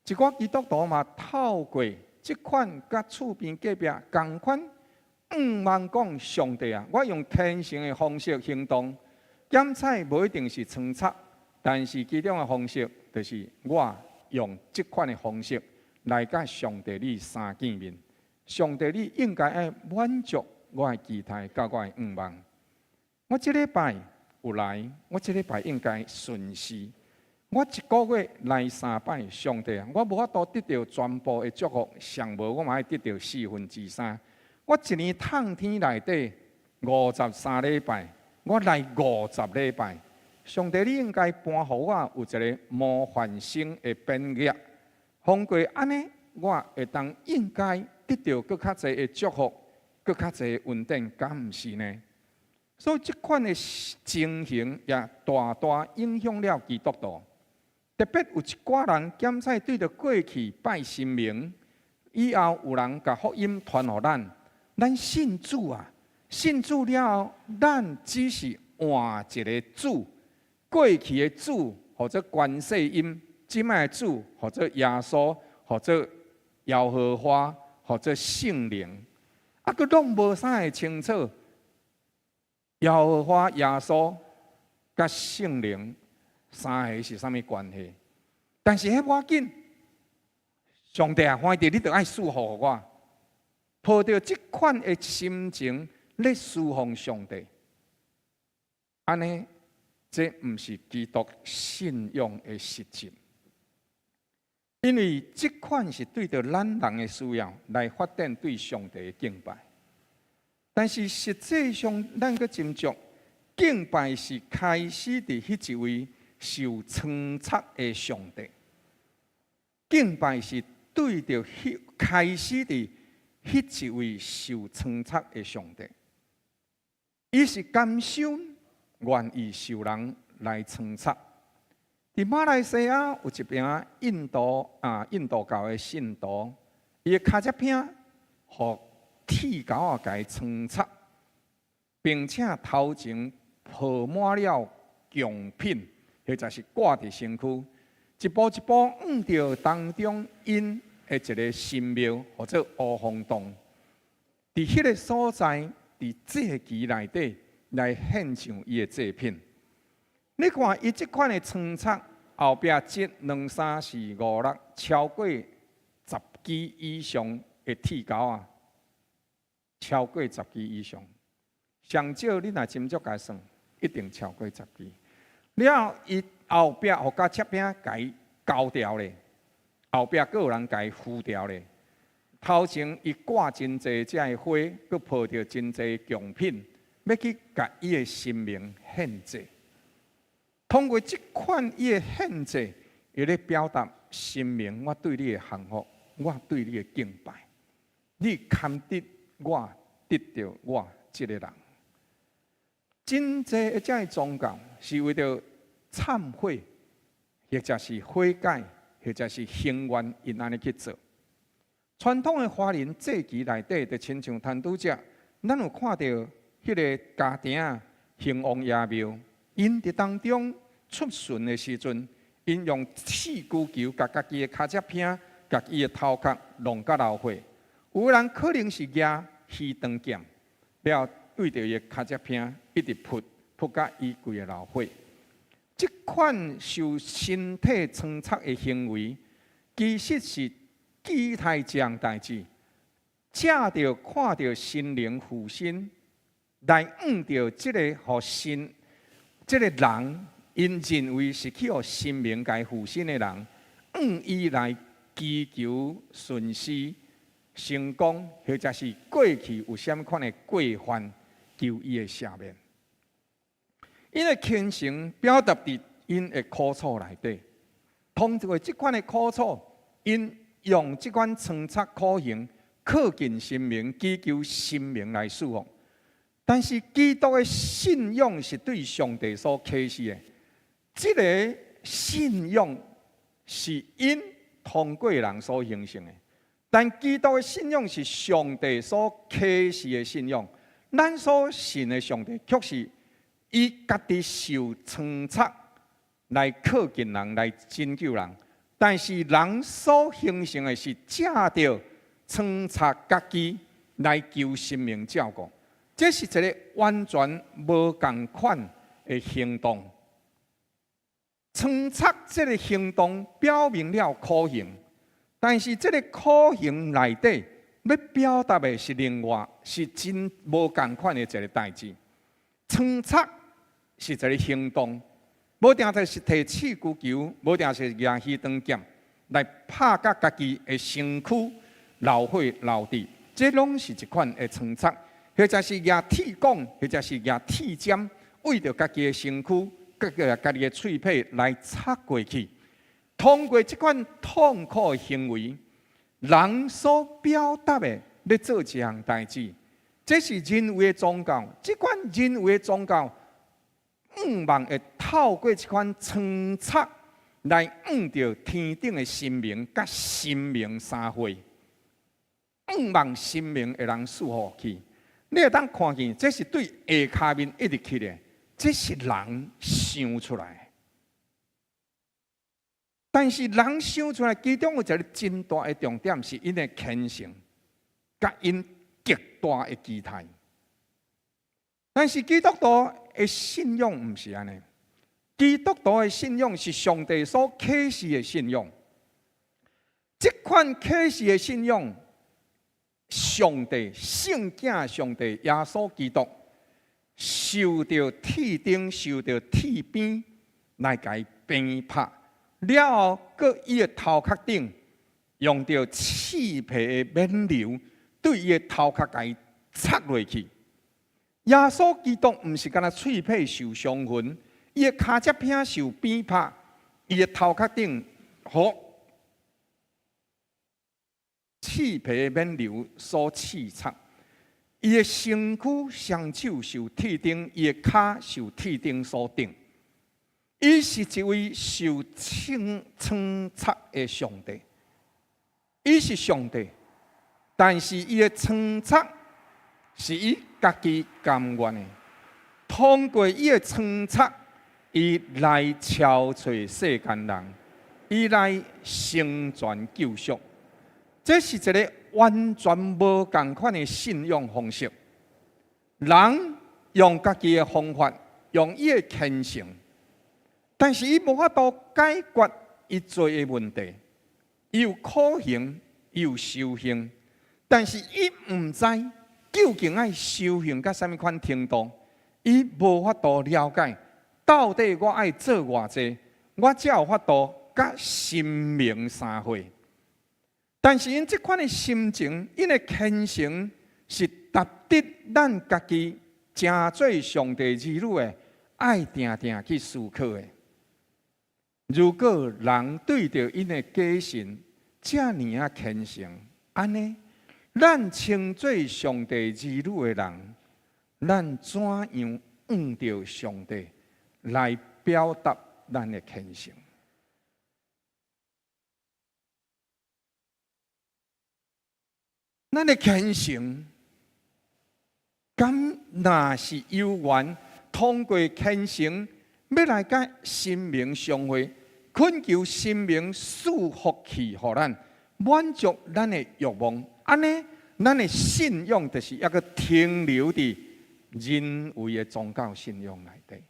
一寡基督徒嘛，透過這款佮厝邊隔壁仝款，向望講上帝啊！我用虔誠的方式行動，檢採無一定是裝插，但是其中的方式就是我用這款的方式來佮上帝你相見面。上帝你應該愛滿足我的期待，佮我的願望。我這禮拜有來，我這禮拜應該順時。我一個月來三擺，上帝啊，我無法度得著全部的祝福，上無我嘛愛得著四分之三。我一年透天內底53禮拜，我來50禮拜。上帝，你應該頒予我有一個模範生的匾額，通過按呢，我會當應該得著閣較濟的祝福，閣較濟的恩典，敢毋是呢？所以這款的情形也大大影響了基督徒。特別有一寡人檢採對著過去拜神明，以後有人共福音傳予咱，咱信主啊，信主了後，咱只是換一個主，過去的主號做觀世音，這擺的主號做耶穌，號做耶和華，號做聖靈，啊，閣攏無啥會清楚，耶和華、耶穌佮聖靈三个是啥物關係？但是彼無要緊，上帝啊，反正你著愛賜福予我，抱著這款的心情咧侍奉上帝，按呢，這毋是基督信仰的實質，因為這款是對著咱人的需要來發展對上帝的敬拜，但是實際上咱閣斟酌，敬拜是開始佇彼一位受稱讚的上帝，敬拜是對著彼開始佇彼一位受稱讚的上帝，伊是甘心願意受人來稱讚。佇馬來西亞有一爿印度教的信徒，伊的跤跡餅予鐵鉤仔共伊穿插，並且頭前鋪滿了貢品，或者是掛佇身軀，一步一步向著當中𪜶的一個神廟，號做烏風洞。佇彼個所在，佇祭壇內底來獻上伊的祭品。你看伊這款的穿插，後壁一、兩、三、四、五、六，超過10支以上的鐵鉤仔，超過十支以上。上少你若斟酌共算，一定超過十支。了後，伊後壁予共切餅共伊鉤牢咧，後壁閣有人共伊扶牢咧。頭前伊掛真濟這个花，閣抱著真濟貢品，欲去共伊的神明獻祭。通過這款伊的獻祭，伊咧表達神明，我對你的降服，我對你的敬拜，你堪得我得著我這个人。真濟的這个宗教是為著懺悔，或者是悔改，或者是行願，𪜶按呢去做。傳統的華人祭壇內底，就親像陳拄才，咱有看著彼个家庭仔興王爺廟，𪜶佇當中出巡的時陣，𪜶用刺龜球共家己的跤跡餅、共伊的頭殼弄甲流血。有的人可能是舉魚腸劍，了對著伊的跤跡餅一直噗噗甲伊規个流血。這款受身體創擦的行為，其實是期待這項代誌，藉著看著神靈附身，來向著這个予神，這个人，𪜶認為是去予神明共伊附身的人，向伊來祈求順遂成功，或者是過去有啥物款的過犯，求伊的赦免。𪜶的虔誠表達佇𪜶的苦楚內底，通過這款的苦楚，𪜶用這款創擦苦行，靠近神明，祈求神明來賜福。但是基督的信仰是對上帝所啟示的，這个信仰是𪜶通過人所形成的。但基督的信仰是上帝所啟示的信仰。咱所信的上帝，卻是伊家己受創擦來靠近人，來拯救人。但是人所形成的是藉著創擦家己來求神明照顧。這是一个完全無仝款的行動。創擦這个行動表明了苦行，但是這个苦行內底欲表達的是另外是真無仝款的一个代誌。創擦是一个行動，無定就是提刺骨球，無定是舉魚腸劍來拍佮家己的身軀流血流滴，這攏是一款的創擦。或者是舉鐵管，或者是舉鐵針，為著家己的身軀，佮家己的喙䫌來插過去。通過這款痛苦的行為，人所表達的咧做一項代誌，這是人為的宗教。這款人為的宗教，向望會透過這款創插來向著天頂的神明佮神明相會，向望神明會通賜福去。你會當看見，這是對下跤面一直去的，這是人想出來的。但是人想出來，其中有一个真大的重點，是𪜶的虔誠，佮𪜶極大的期待。但是基督徒的信仰毋是按呢，基督徒的信仰是上帝所啟示的信仰。這款啟示的信仰，上帝聖子上帝耶穌基督受著鐵釘，受著鐵鞭來共伊鞭拍了後，閣伊的頭殼頂用著刺皮的冕旒對伊的頭殼共伊插落去。耶穌基督毋是干焦喙䫌受傷痕，伊的跤脊骿受鞭拍，伊的頭殼頂予刺皮的冕旒所刺插，伊的身軀雙手受鐵釘，伊的跤受鐵釘所釘。伊是一位受創創擦的上帝，伊是上帝，但是伊的創擦是伊家己甘願的。通過伊的創擦，伊來超找世間人，伊來成全救贖。這是一个完全無仝款的信仰方式。人用家己的方法，用伊的虔誠，但是伊無法度解決伊罪的問題。伊有苦行，伊有修行，但是伊毋知究竟愛修行到啥物款程度，伊無法度了解到底我愛做偌濟，我才有法度佮神明相會。但是𪜶這款的心情，𪜶的虔誠是值得咱家己成做上帝兒女的，愛定定去思考的。如果人對著𪜶的假神遮爾仔虔誠，按呢，咱稱做上帝兒女的人，咱怎樣向著上帝來表達咱的虔誠？咱的虔誠，敢若是有緣通過虔誠，欲來佮神明相會，懇求神明賜福氣予咱，滿足咱的欲望。按呢，咱的信仰就是猶閣停留佇人為的宗教信仰內底。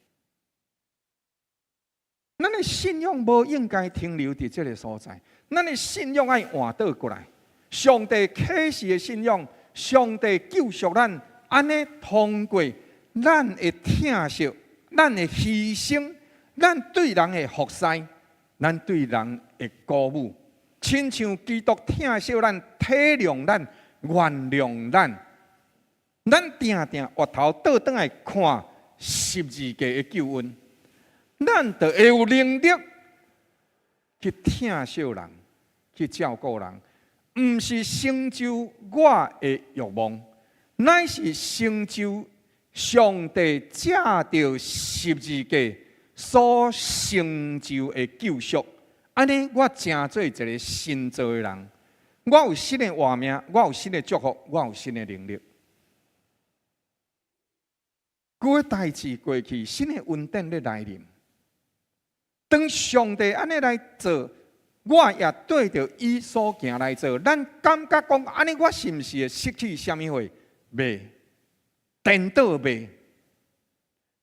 咱的信仰無應該停留佇這个所在，咱的信仰愛換倒過來。上帝啟示的信仰，上帝救贖咱，按呢通過咱的疼惜、咱的犧牲、咱對人的服侍、咱對人的鼓舞，親像基督疼惜咱、體諒咱、原諒咱，咱定定回頭倒轉來看十字架的救恩，咱就會有能力去疼惜人，去照顧人。毋是成就我的欲望，乃是成就上帝藉著十字架所成就的救贖。按呢，我成做一个新造的人，我有新的活命，我有新的祝福，我有新的能力。舊的代誌過去，新的恩典咧來臨。當上帝按呢來做，我也對著伊所行來做。咱感覺講，按呢我是毋是會失去啥物貨？袂，顛倒袂，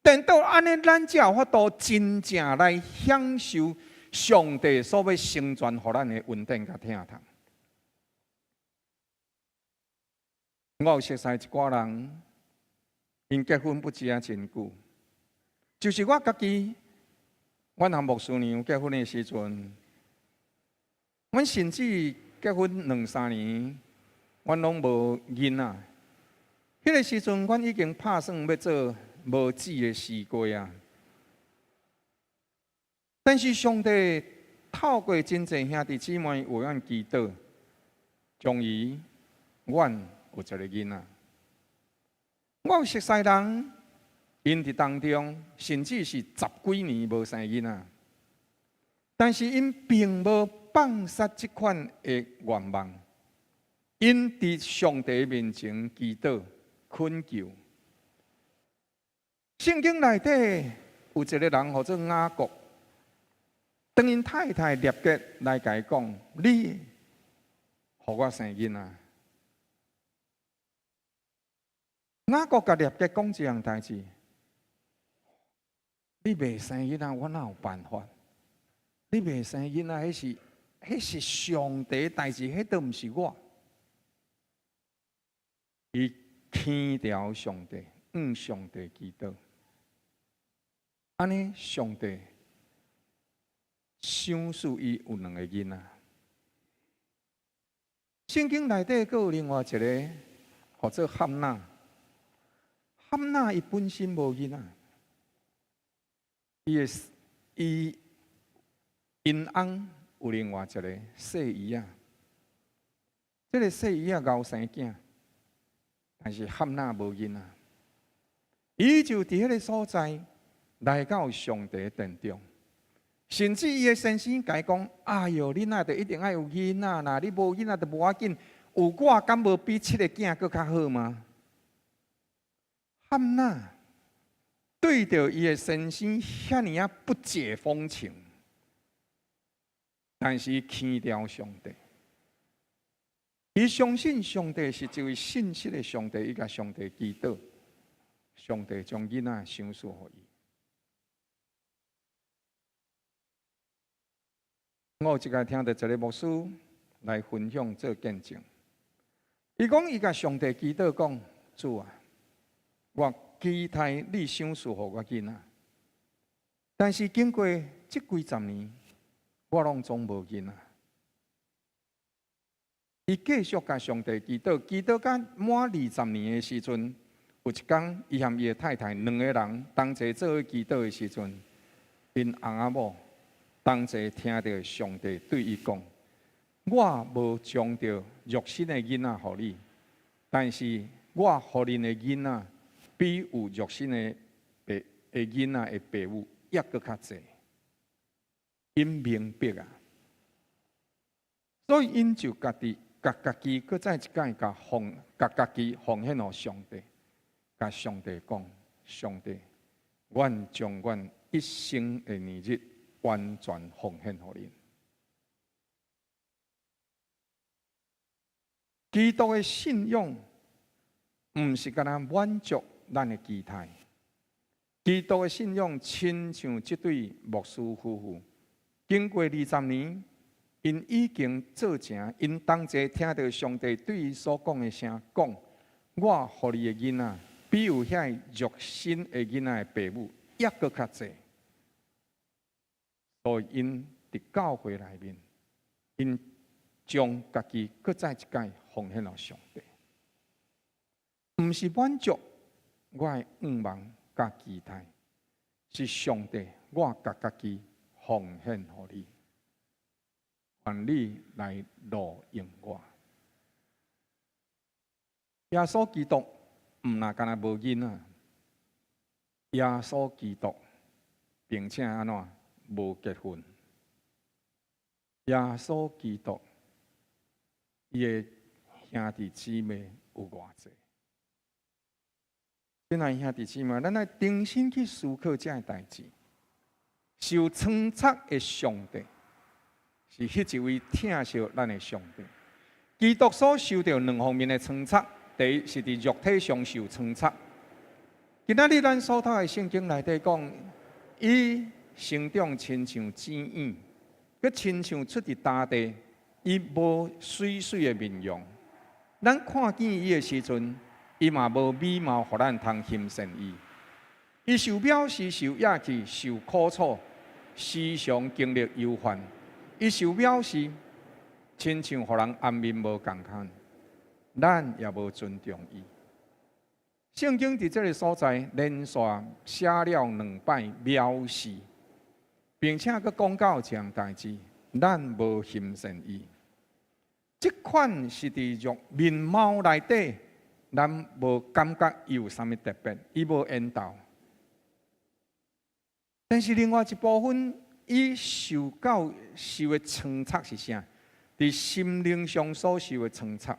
顛倒按呢，咱才有法度真正來享受上帝所欲成全予咱的恩典佮疼痛。我有熟似一寡人，𪜶結婚不止啊真久，就是我家己，阮和牧師娘結婚的時陣，阮甚至結婚兩三年，阮攏無囡仔。彼個時陣，阮已經拍算欲做無子的時過啊。但是上帝透過真濟兄弟姊妹為阮祈禱，終於阮有一個囡仔。我有熟似人，𪜶佇當中，甚至是十幾年無生囡仔，但是𪜶並無放殺這款的願望，𪜶佇上帝面前祈禱懇求。聖經內底有一個人號做雅各，當𪜶太太利百加來共伊講：你予我生囡仔。雅各共利百加講這項代誌，你袂生囡仔，我哪有辦法？你袂生囡仔，彼是上帝代誌，彼都毋是我。伊牽著上帝，向上帝祈禱，按呢上帝賞賜伊有兩個囡仔。聖經內底閣有另外一個，號做漢娜。漢娜伊本身無囡仔，伊的伊𪜶翁有另外一個細姨仔，這個細姨仔𠢕生囝，但是漢娜無囡仔，伊就佇彼个所在來到上帝殿中，甚至伊的先生共伊講：哎喲，你若著一定愛有囡仔啦，你無囡仔就無要緊，有我敢無比七个囝閣較好嗎？漢娜對著伊的先生遐爾仔不解風情，但是伊牽著上帝，伊相信上帝是一位信實的上帝，伊共上帝祈禱，上帝將囡仔賞賜予伊。我有一擺聽著一个牧師來分享做見證，伊講伊共上帝祈禱講：主啊，我期待你賞賜予我囡仔，但是經過這幾十年，我攏總無囡仔。伊繼續共上帝祈禱，祈禱到滿20年的時陣，有一工，伊和伊的太太兩个人同齊做伙祈禱的時陣，𪜶翁仔某同齊聽著上帝對伊講：我無將著肉身的囡仔予你，但是我予恁的囡仔比有肉身的爸的囡仔的爸母猶閣較濟。𪜶明白啊，所以𪜶就家己共家己閣再一擺共家己奉獻予上帝，共上帝講：上帝，阮將阮一生的年日完全奉獻予恁。基督的信仰毋是干焦滿足咱的期待。基督的信仰親像這對牧師夫婦，經過20年，𪜶已經做成，𪜶同齊聽著上帝對伊所講的聲，講：我予你的囡仔，比有遐肉身的囡仔的爸母猶閣較濟。所以𪜶佇教會內面，𪜶將家己閣再一擺奉獻予上帝，毋是滿足我的願望佮期待，是上帝，我共家己奉獻予你，願你來錄用我。耶穌基督毋若干焦無囡仔，耶穌基督並且按怎無結婚。耶穌基督伊的兄弟姊妹有偌濟？親愛兄弟姊妹，咱愛重新去思考這个代誌。受創造的上帝是彼一位疼惜咱的上帝。基督所受著兩方面的創造，第一是佇肉體上受創造。今仔日咱所讀的聖經內底講，伊成長親像剪影，閣親像出佇大地，伊無媠媠的面容。咱看見伊的時陣，伊嘛無美貌，予咱通欣羨伊。伊受藐視、受厭棄、受苦楚，時常經歷憂患。伊受藐視，親像予人掩面無仝款，咱也無尊重伊。聖經佇這个所在連續寫了兩擺藐視，並且閣講到一項代誌，咱無欣羨伊。這款是佇肉面貌內底，咱無感覺伊有啥物特別，伊無緣投。但是另外一部分，伊受到受的創挫是啥？佇心靈上所受的創挫，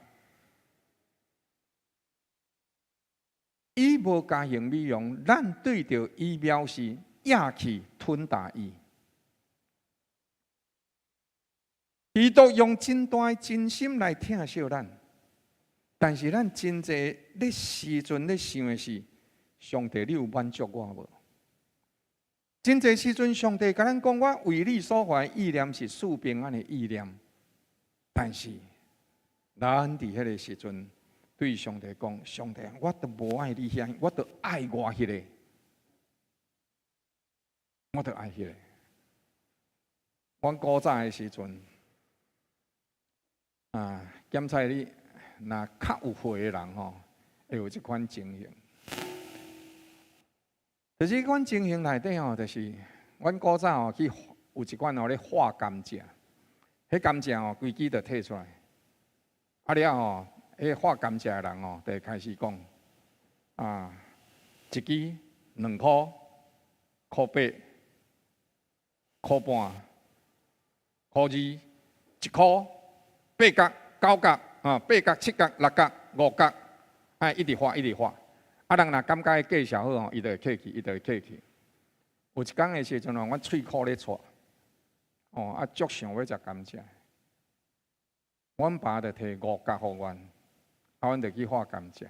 伊無佳形美容，咱對著伊藐視、厭棄、吞打伊。基督用真大的真心來疼惜咱，但是咱真濟咧時陣咧想的是，上帝你有滿足我無？真濟時陣，上帝共咱講，我為你所懷意念是賜平安的意念。但是，咱佇彼个時陣對上帝講：上帝，我都無愛你遐，我都愛我彼个，我都愛彼个。阮古早的時陣，啊，檢查你若較有歲的人吼，會有這款情形。就是這款情形內底吼，就是阮古早吼去有一款吼咧劃甘蔗，彼甘蔗吼規支就提出來，啊了吼，彼劃甘蔗的人吼就會開始講，啊，一支兩箍，箍八，箍半，箍二，一箍，八角、九角，啊，八角、七角、六角、五角，啊，一直劃，一直劃。啊，人若感覺價數好吼，伊就會客氣，伊就會客氣。有一工的時陣吼，阮喙苦咧掣，哦，啊，足想欲食甘蔗。阮爸就提五角予阮，啊，阮就去劃甘蔗。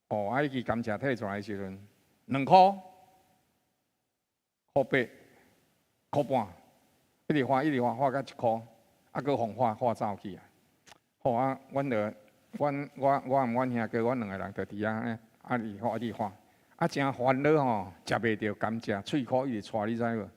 哦，啊，彼支甘蔗提出來的時陣，兩箍，箍八，箍半，一直劃，一直劃，劃到一箍，啊，閣予劃劃走去啊。好啊，阮就。阮我我和阮兄哥，阮兩个人就佇遐呢，啊，一直畫一直畫，啊，誠煩惱吼，食袂著甘蔗，喙苦一直掣，你知無？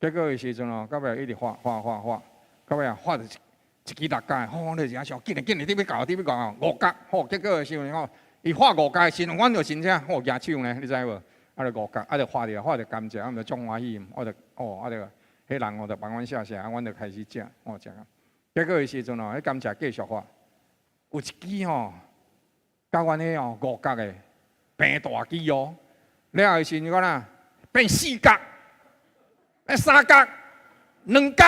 結果的時陣吼，到尾一直畫畫畫畫，到尾啊畫著一一支六角的，吼，你誠想，緊來緊來，你欲到，你欲到，五角，吼，結果的時陣吼，伊畫五角的時陣，阮就真正吼舉手呢，你知無？啊，就五角，啊，就畫著畫著甘蔗，啊，就足歡喜，我就哦，啊，就彼人吼就幫阮寫寫，啊，阮就開始食，哦，食啊。結果的時陣吼，彼甘蔗繼續畫。有一支吼，佮阮彼吼五角的變大支哦，了後時陣講啦，變四角，變三角，兩角，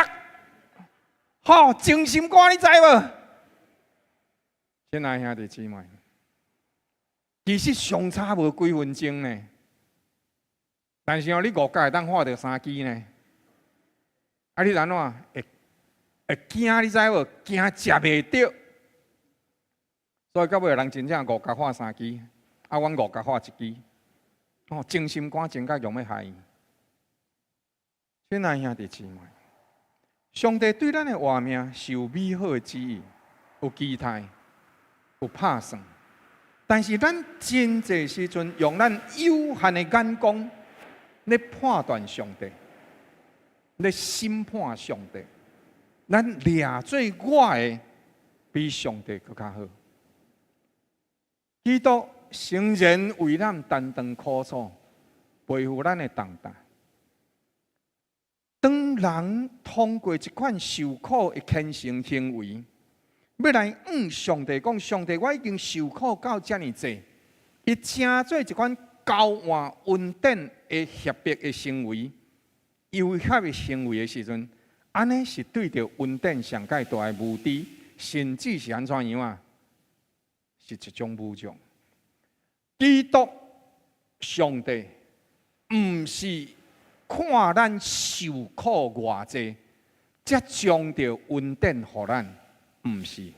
吼，情心肝你知無？親愛兄弟姊妹，其實相差無幾分鐘呢，但是哦，你五角會當畫著三支呢，啊，你按怎會會驚？你知無？驚食袂著。所以到尾人真正五角畫三支，啊，阮五角畫一支，哦，情心肝情甲用欲害伊。親愛兄弟姊妹，上帝對咱的活命是有美好的旨意，有期待，有拍算。但是咱真濟時陣用咱有限的眼光咧判斷上帝，咧審判上帝，咱掠做我的比上帝閣較好。基督誠然為咱擔當苦楚，背負咱的重擔。當人通過這款受苦的虔誠行為，欲來向上帝講，上帝，我已經受苦到遮爾濟，伊成做一款交換恩典的脅迫的行為、威脅的行為的時陣，按呢是對著恩典上蓋大的無知，甚至是按怎樣啊？是一種侮辱。基督上帝毋是看咱受苦偌濟，才將著恩典予咱，毋是。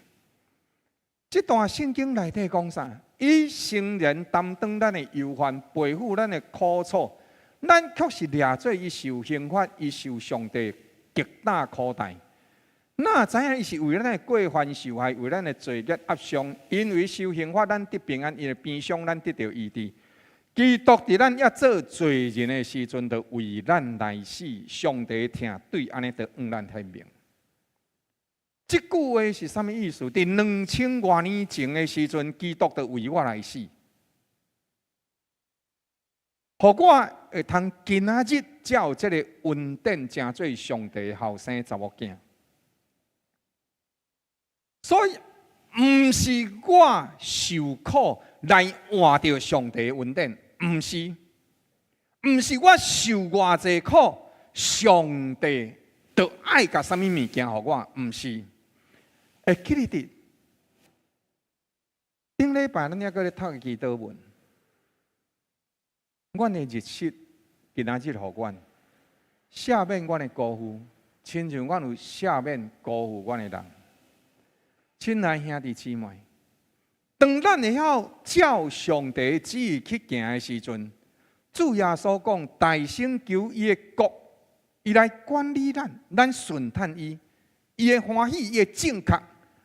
這段聖經內底講啥？伊誠然擔當咱的憂患，背負咱的苦楚，咱卻是掠做伊受刑罰，伊受上帝擊打苦待。哪知影伊是為咱的過犯受害，為咱的罪孽壓傷。因為受刑罰，咱得平安；因為鞭傷，咱得著醫治。基督佇咱猶做罪人的時陣，就為咱來死。上帝疼對按呢，就向咱顯明。這句話是啥物意思？佇2000外年前的時陣，基督就為我來死，予我會通今仔日才有這个恩典，成做上帝後生查某囝。所以，毋是我受苦來換著上帝恩典，毋是，毋是我受偌濟苦，上帝就愛共啥物物件予我，毋是。會記得佇頂禮拜，咱猶閣咧讀祈禱文，阮的日食今仔日予阮，赦免阮的辜負，親像阮有赦免辜負阮的人。親愛兄弟姊妹，當咱會曉照上帝旨意去行的時陣，主耶穌講：大聲求伊的國，伊來管理咱，咱順趁伊，伊會歡喜，伊會正確。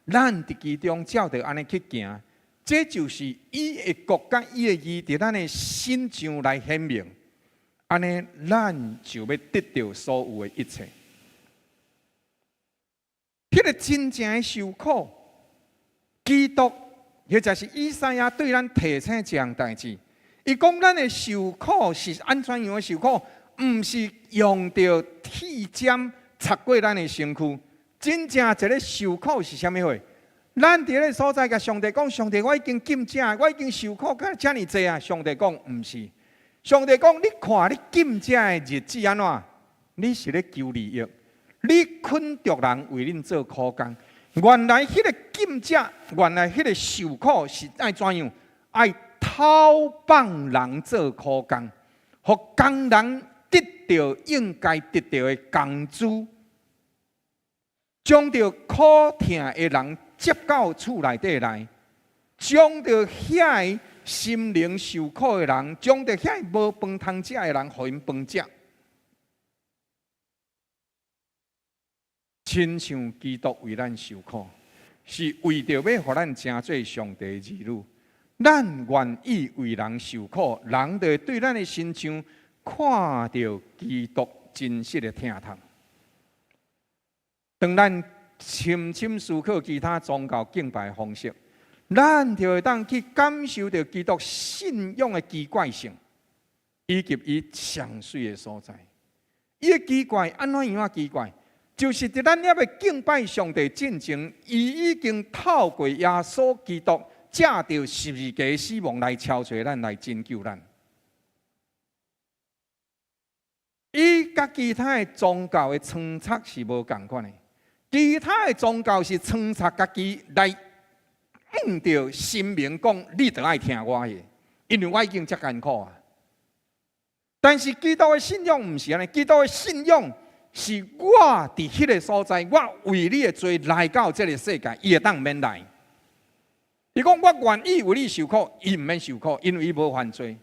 咱佇其中照著按呢去行，這就是伊的國佮伊的義佇咱的身上來顯明。按呢，咱就欲得著所有的一切。彼个真正的受苦，基督或者是以賽亞對咱提醒這項代誌。伊講咱的受苦是按怎樣的受苦？毋是用著鐵針插過咱的身軀。真正一个受苦是啥物貨？咱佇彼个所在，共上帝講：上帝，我已經禁食，我已經受苦到遮爾濟啊！上帝講毋是，上帝講：你看你禁食的日子按怎？你是咧求利益，你捆著人為恁做苦工。原來彼个禁食，原來彼个受苦是愛怎樣？愛討放人做苦工，予工人得著應該得著的工資。將著苦疼的人接到厝內底來，將著遐个心靈受苦的人，將著遐个無飯通食的人，予𪜶飯食。親像基督為咱受苦，是為著欲予咱成做上帝兒女。咱願意為人受苦，人就會對咱的身上看著基督真實的疼痛。當咱深深思考其他宗教敬拜方式，咱就會當去感受著基督信仰的奇怪性，以及伊上媠的所在。伊的奇怪按怎樣仔奇怪？就是佇咱猶未敬拜上帝進前，伊已經透過耶穌基督藉著十字架死亡來超脫咱，來拯救咱。伊佮其他的宗教的倉策是無仝款的。其他的宗教是倉策家己來向著神明講，你著愛聽我的，因為我已經遮艱苦啊。但是基督的信仰毋是按呢，基督的信仰是我佇彼个所在，我為你的罪來到這个世界，伊會當毋免來。伊講我願意為你受苦，伊毋免受苦，因為伊無犯罪，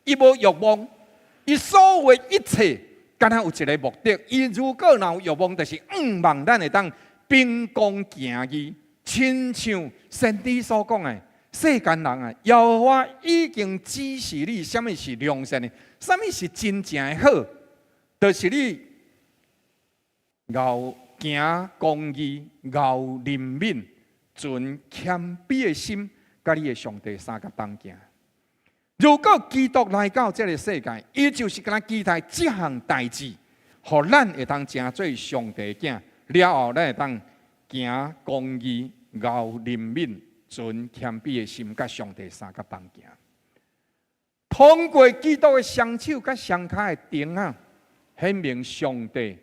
伊無欲望，伊所有的一切。敢若有一个目的，伊如果若有欲望，就是向望咱會當憑公行義，親像先知所講的，世間人啊，耶和華已經指示你，啥物是良善的，啥物是真正的好，就是你𠢕行公義、𠢕憐憫、存謙卑的心，佮你的上帝相佮同行。如果基督來到這个世界，伊就是敢若期待這項代誌，予咱會當成做上帝囝，了後咱會當行公義、敖憐憫、存謙卑的心，佮上帝相佮同行。通過基督的雙手佮雙跤的釘仔，顯明上帝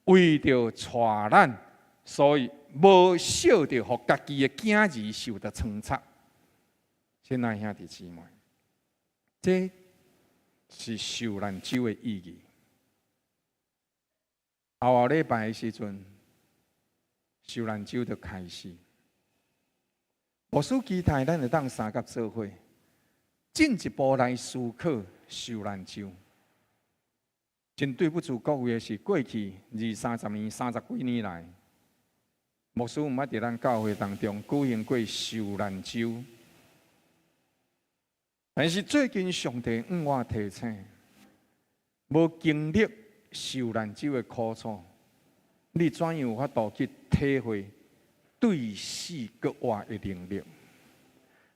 為著帶咱，所以無惜著予家己的囝兒受著瘡擦。親愛兄弟姊妹，這是受難週的意義。後後禮拜的時陣，受難週就開始。牧師期待咱會當相佮做伙，進一步來思考受難週。真對不住各位的是，過去二三十年、三十幾年來，牧師毋捌佇咱教會當中舉行過受難週。但是最近上帝向我提醒，無經歷受難週的苦楚，你怎樣有法度去體會對死閣活的能力？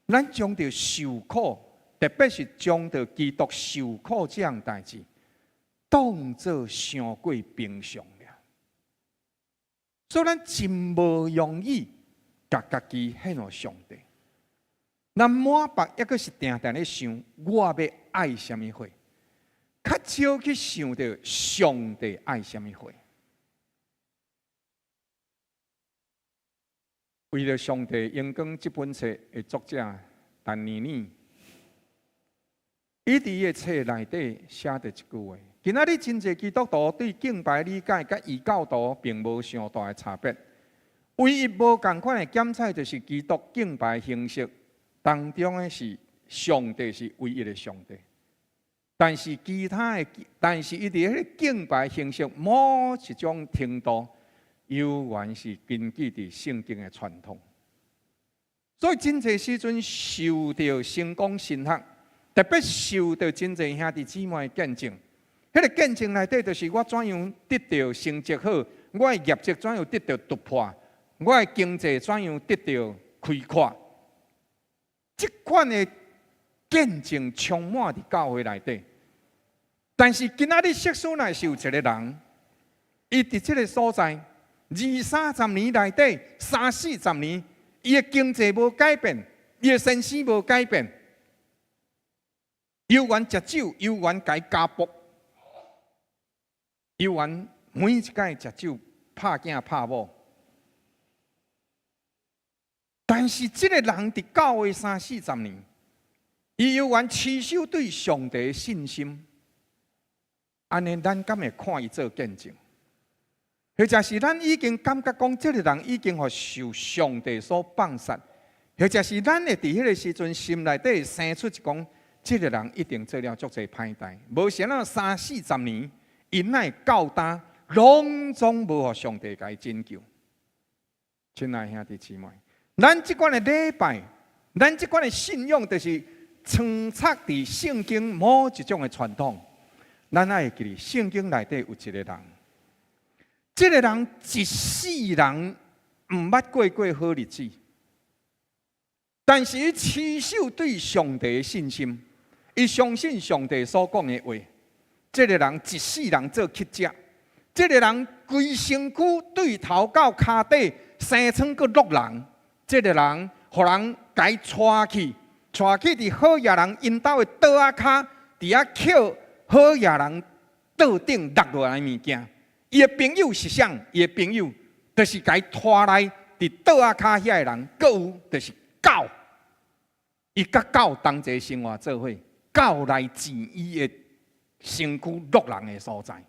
咱將著受苦，特別是將著基督受苦這項代誌，當做傷過平常了。所以咱真無容易共家己獻予上帝。咱滿腹猶閣是定定咧想，我欲愛啥物貨，較少去想著上帝愛啥物貨。為著上帝榮光這本冊的作者陳妮妮，伊佇伊的冊內底寫著一句話：今仔日真濟基督徒對敬拜理解佮異教徒並無傷大的差別，唯一無仝款的檢採就是基督敬拜形式當中的是上帝是唯一的上帝，但是其他的，但是伊佇彼个敬拜形式某一種程度，猶原是根據佇聖經的傳統。所以真濟時陣受著成功神學，特別受著真濟兄弟姊妹的見證，彼個見證內底就是我怎樣得著成績好，我的業績怎樣得著突破，我的經濟怎樣得著開闊。這款的見證充滿佇教會內底，但是今仔日設使若是有一個人，伊佇這個所在二三十年內底，三四十年，伊的經濟無改變，伊的先生無改變，猶原食酒，猶原共伊家暴，猶原每一擺食酒拍囝拍某。但是這個人佇教會三四十年，伊猶原持守對上帝的信心，按呢，咱敢會看伊做見證？或者是咱已經感覺講，這個人已經予受上帝所放殺，或者是咱會佇彼個時陣心內底生出一講，這個人一定做了足濟歹代，無啥物三四十年，伊哪會到今攏總無予上帝共伊拯救？親愛兄弟姊妹，咱這款的禮拜，咱這款的信仰，就是藏插佇聖經某一種的傳統。咱愛會記得聖經內底有一個人，這個人一世人毋捌過過好日子，但是伊持守對上帝的信心，伊相信上帝所講的話。這個人一世人做乞食，這個人規身軀對頭到跤底生瘡閣落囊。這個人，予人共伊帶去，帶去佇好野人𪜶兜的桌仔跤，佇遐抾好野人桌頂落落來的物件。伊的朋友是啥？伊的朋友就是共伊拖來佇桌仔跤遐的人，閣有就是狗。伊佮狗同齊生活做伙，狗來佔伊的身軀落人的所在。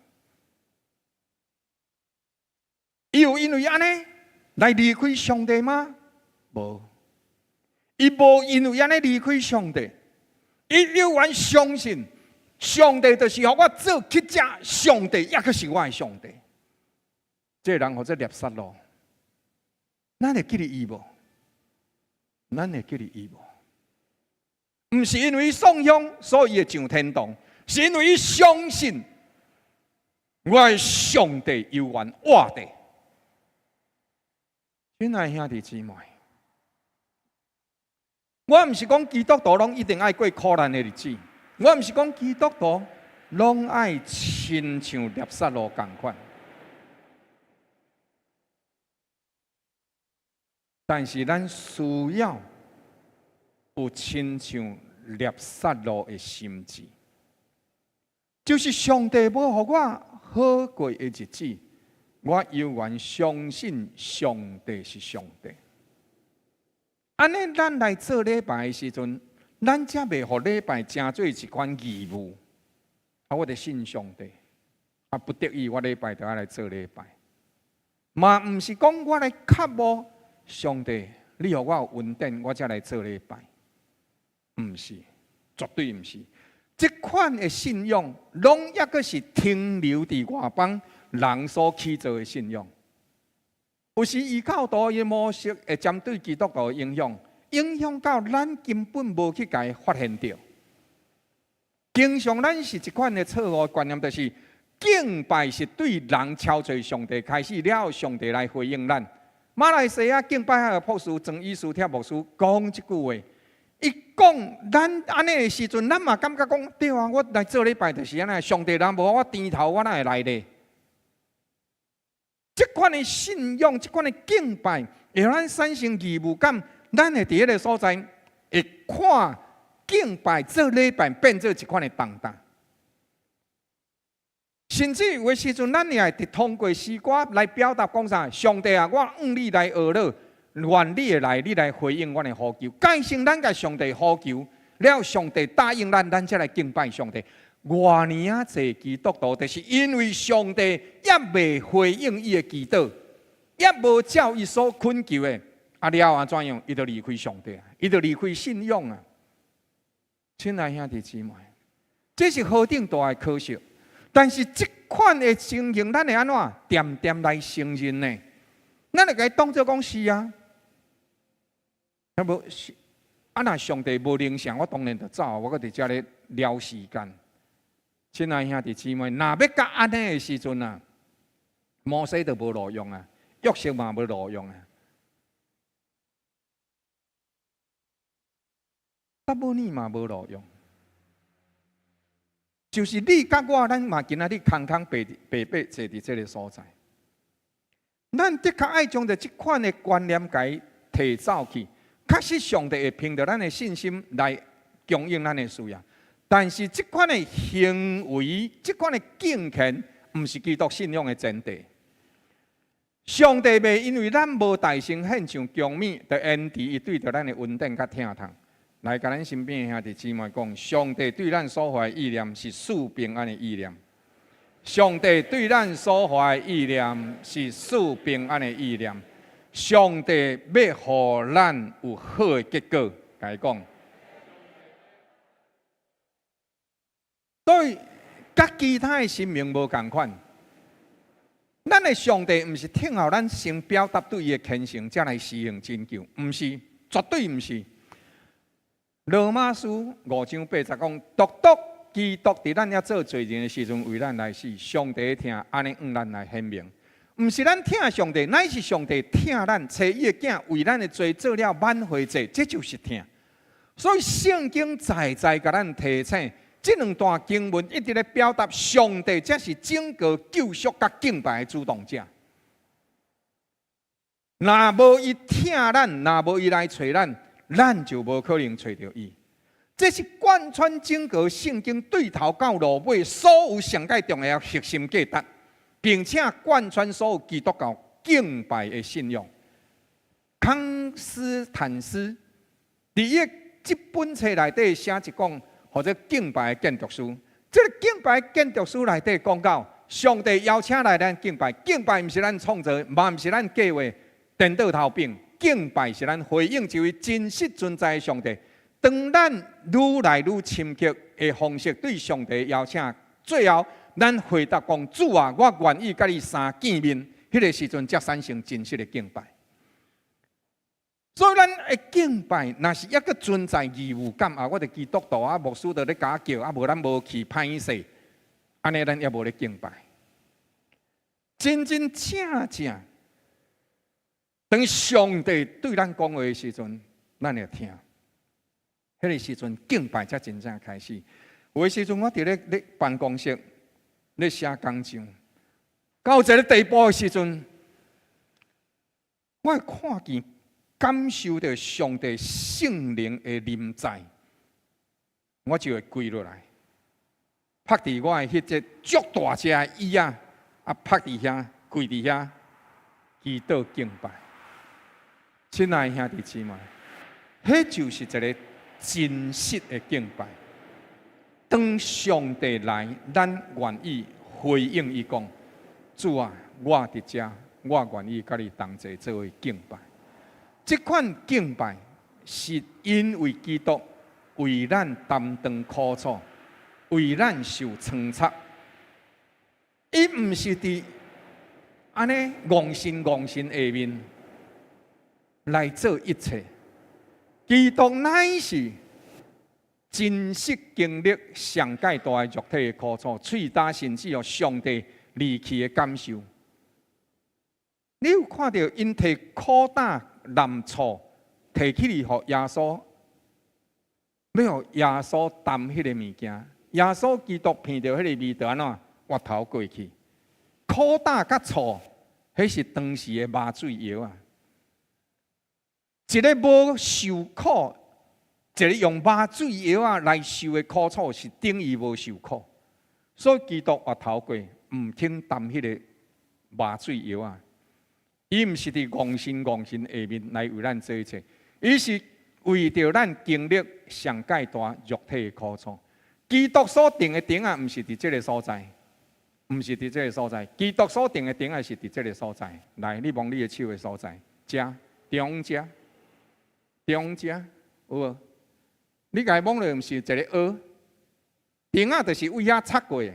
伊有因為按呢來離開上帝嗎？無，伊無因為按呢離開上帝，伊猶原相信上帝就是予我做乞食，上帝猶閣是我的上帝。這個人號做拿撒勒，咱會記得伊無？咱會記得伊無？毋是因為伊送香，所以伊會上天堂，是因為伊相信我的上帝猶原活著。親愛兄弟姊妹，我毋是講基督徒攏一定愛過苦難的日子，我毋是講基督徒攏愛親像拿撒勒仝款。但是咱需要有親像拉撒路的心志，就是上帝無予我好過的日子，我猶原相信上帝是上帝。按呢，咱來做禮拜的時陣，咱才袂予禮拜成做一款義務。啊，我著信上帝，啊，不得已我禮拜就愛來做禮拜。嘛，毋是講我來渴慕上帝，你予我有恩典，我才來做禮拜。毋是，絕對毋是。這款的信仰，攏猶閣是停留佇外邦人所起造的信仰。有時異教徒的模式會針對基督徒的影響，影響到咱根本無去共伊發現著。經常咱是一款的錯誤觀念，就是敬拜是對人敲揣上帝開始了後，上帝來回應咱。馬來西亞敬拜學的博士曾伊斯帖牧師講這句話，伊講咱按呢的時陣，咱嘛感覺講對啊，我來做禮拜就是按呢，上帝若無我甜頭，我哪會來咧？這款的信仰，這款的敬拜，會予咱產生義務感，咱會佇彼个所在會看敬拜做禮拜變做一款的重擔，甚至有的時陣，咱也會通過詩歌來表達講啥？上帝啊，我向你來哀禱，願你會來，你來回應阮的呼求。改成咱共上帝呼求，了上帝答應咱，咱才來敬拜上帝。偌爾仔濟基督徒，就是因為上帝猶未回應伊的祈禱，猶無照伊所懇求的，啊了後按怎樣？伊就離開上帝，伊就離開信仰啊！親愛兄弟姊妹，這是何等大的可惜！但是這款的情形，咱會按怎恬恬來承認呢？咱會共伊當做講是啊，啊無是啊，若上帝無靈性，我當然就走，我閣佇遮咧撩時間。親愛兄弟姊妹，若欲到按呢的時陣啊，摩西就無路用啊，約瑟嘛無路用啊，撒母耳嘛無路用，就是你佮我，咱嘛今仔日空空白白白坐佇這个所在。咱的確愛將著這款的觀念共伊提走去。確實，上帝會憑著咱的信心來供應咱的需要。但是這款的行為，這款的敬虔，毋是基督信仰的前提。上帝袂因為咱無大聲獻上供物，就延遲伊對著咱的恩典佮疼痛。來，共咱身邊的兄弟姊妹講，上帝對咱所懷的意念是賜平安的意念。上帝對咱所懷的意念是賜平安的意念。上帝欲予咱有好的結果，共伊講。所以，佮其他的神明無仝款。咱的上帝毋是聽候咱先表達對伊的虔誠，才來施行拯救，毋是，絕對毋是。羅馬書5章8節講，獨獨基督佇咱猶做罪人的時陣為咱來死，上帝的疼按呢向咱來顯明，毋是咱疼上帝，乃是上帝疼咱，差伊的囝為咱的罪做了挽回祭，這就是疼。所以聖經再再共咱提醒，這兩段經文一直咧表達上帝才是整個救贖佮敬拜的主動者。若無伊疼咱，若無伊來揣咱，咱就無可能揣著伊。這是貫穿整個聖經對頭到落尾所有上蓋重要核心價值，並且貫穿所有基督教敬拜的信仰。康斯坦斯佇伊這本冊內底寫一講，號做敬拜的建築師。這个敬拜建築師內底講到，上帝邀請來咱敬拜，敬拜毋是咱創造，嘛毋是咱計劃顛倒頭反，敬拜是咱回應這位真實存在的上帝。當咱愈來愈深刻的方式對上帝邀請，最後咱回答講：主啊，我願意佮你相見面。彼个時陣才產生真實的敬拜。所以咱的敬拜，若是猶閣存在義務感啊，我佇基督徒啊，牧師都咧共我叫啊，無咱無去歹勢，按呢咱猶無咧敬拜。真真正正，當上帝對咱講話的時陣，咱會聽。彼个時陣敬拜才真正開始。有的時陣我佇咧辦公室咧寫講章，到一个地步的時陣，我會看見。感受著上帝聖靈的臨在，我就會跪落來，趴佇我的彼隻足大隻的椅仔，啊，趴佇遐，跪佇遐，祈禱敬拜。親愛兄弟姊妹，彼就是一个真實的敬拜。當上帝來，咱願意回應伊講：主啊，我佇遮，我願意佮你同齊做伙敬拜。這款敬拜是因為基督為咱擔當苦楚，為咱受瘡擦。伊毋是佇按呢戇神戇神下面來做一切。基督乃是真實經歷上蓋大的肉體的苦楚，喙焦甚至予上帝離棄的感受。你有看著𪜶提苦膽淋醋，提起去予耶穌，欲予耶穌擔彼个物件。耶穌基督聞著彼个味道按怎？越頭過去。苦膽佮醋，彼是當時的麻醉藥啊！一个無受苦，一个用麻醉藥仔來受的苦楚，是等於無受苦。所以基督越頭過，毋肯擔彼个麻醉藥仔。伊毋是佇戇神戇神下面來為咱做一切，伊是為著咱經歷上蓋大肉體的苦楚。基督所釘的釘仔，毋是佇這个所在，毋是佇這个所在。基督所釘的釘仔是佇這个所在。來，你摸你的手的所在，遮中遮中遮有無？你共伊摸落，毋是一个凹，釘仔就是為遐插過的。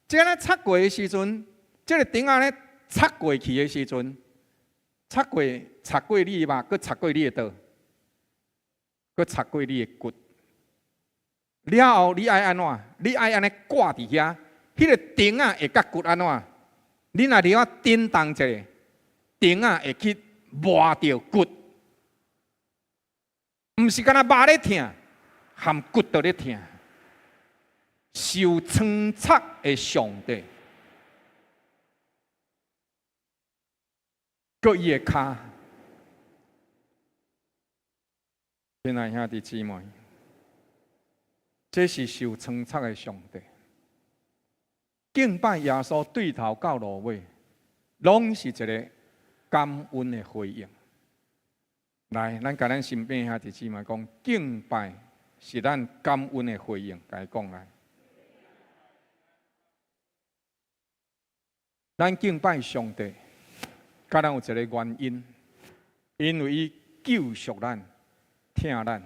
這咧插過的時陣，這个釘仔咧插過去的時陣，插過插過你的肉，閣插過你的倒，閣插過你的骨。了後你愛按怎？你愛按呢掛佇遐，彼个釘仔會佮骨按怎？你若離我震動一下，釘仔會去磨著骨，毋是干焦肉咧疼，含骨都咧疼。受瘡擦的上帝，閣伊的跤，親愛兄弟姊妹，這是受瘡擦的上帝。敬拜耶穌對頭到落尾，攏是一个感恩的回應。來，咱共咱身邊兄弟姊妹講，敬拜是咱感恩的回應，共伊講來。咱敬拜上帝，敢若有一个原因，因為伊救贖咱、疼咱，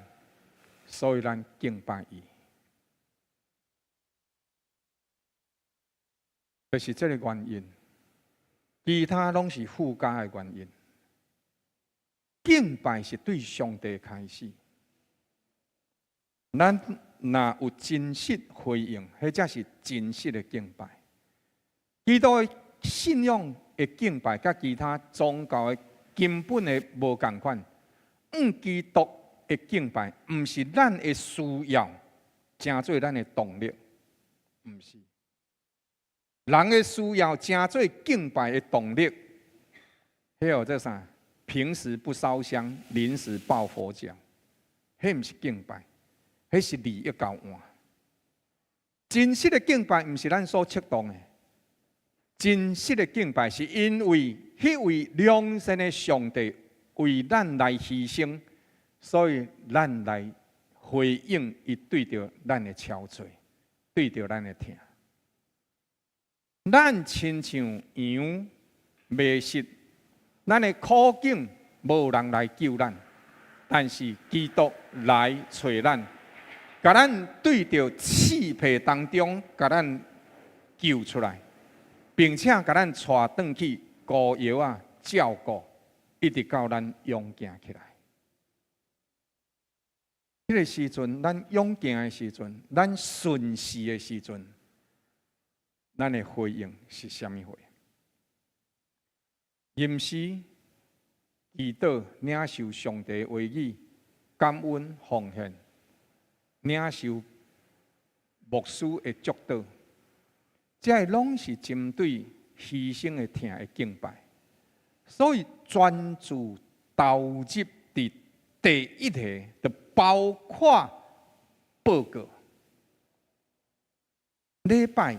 所以咱敬拜伊。就是這个原因，其他攏是附加的原因。敬拜是對上帝開始，咱若有真實回應，彼才是真實的敬拜。基督的信仰的敬拜，佮其他宗教的根本的無仝款。基督的敬拜，毋是咱的需要，成做咱的動力，毋是。人的需要成做敬拜的動力，彼叫做啥？平時不燒香，臨時抱佛腳，彼毋是敬拜，彼是利益交換。真實的敬拜毋是咱所測度的，真實的敬拜是因為彼位良善的上帝為咱來犧牲，所以咱來回應伊對著咱的憔悴，對著咱的疼。咱親像羊迷失，咱的苦境無人來救咱，但是基督來揣咱，共咱對著刺皮當中，共咱救出來，並且共咱帶轉去孤羊仔照顧，一直到咱勇健起來。彼个時陣，咱勇健的時陣，咱順勢的時陣，咱的回應是啥物貨？吟詩、祈禱、領受上帝話語、感恩奉獻、領受牧師的祝禱，這个攏是針對犧牲的疼的敬拜。所以專注投入佇第一个就包括報告。禮拜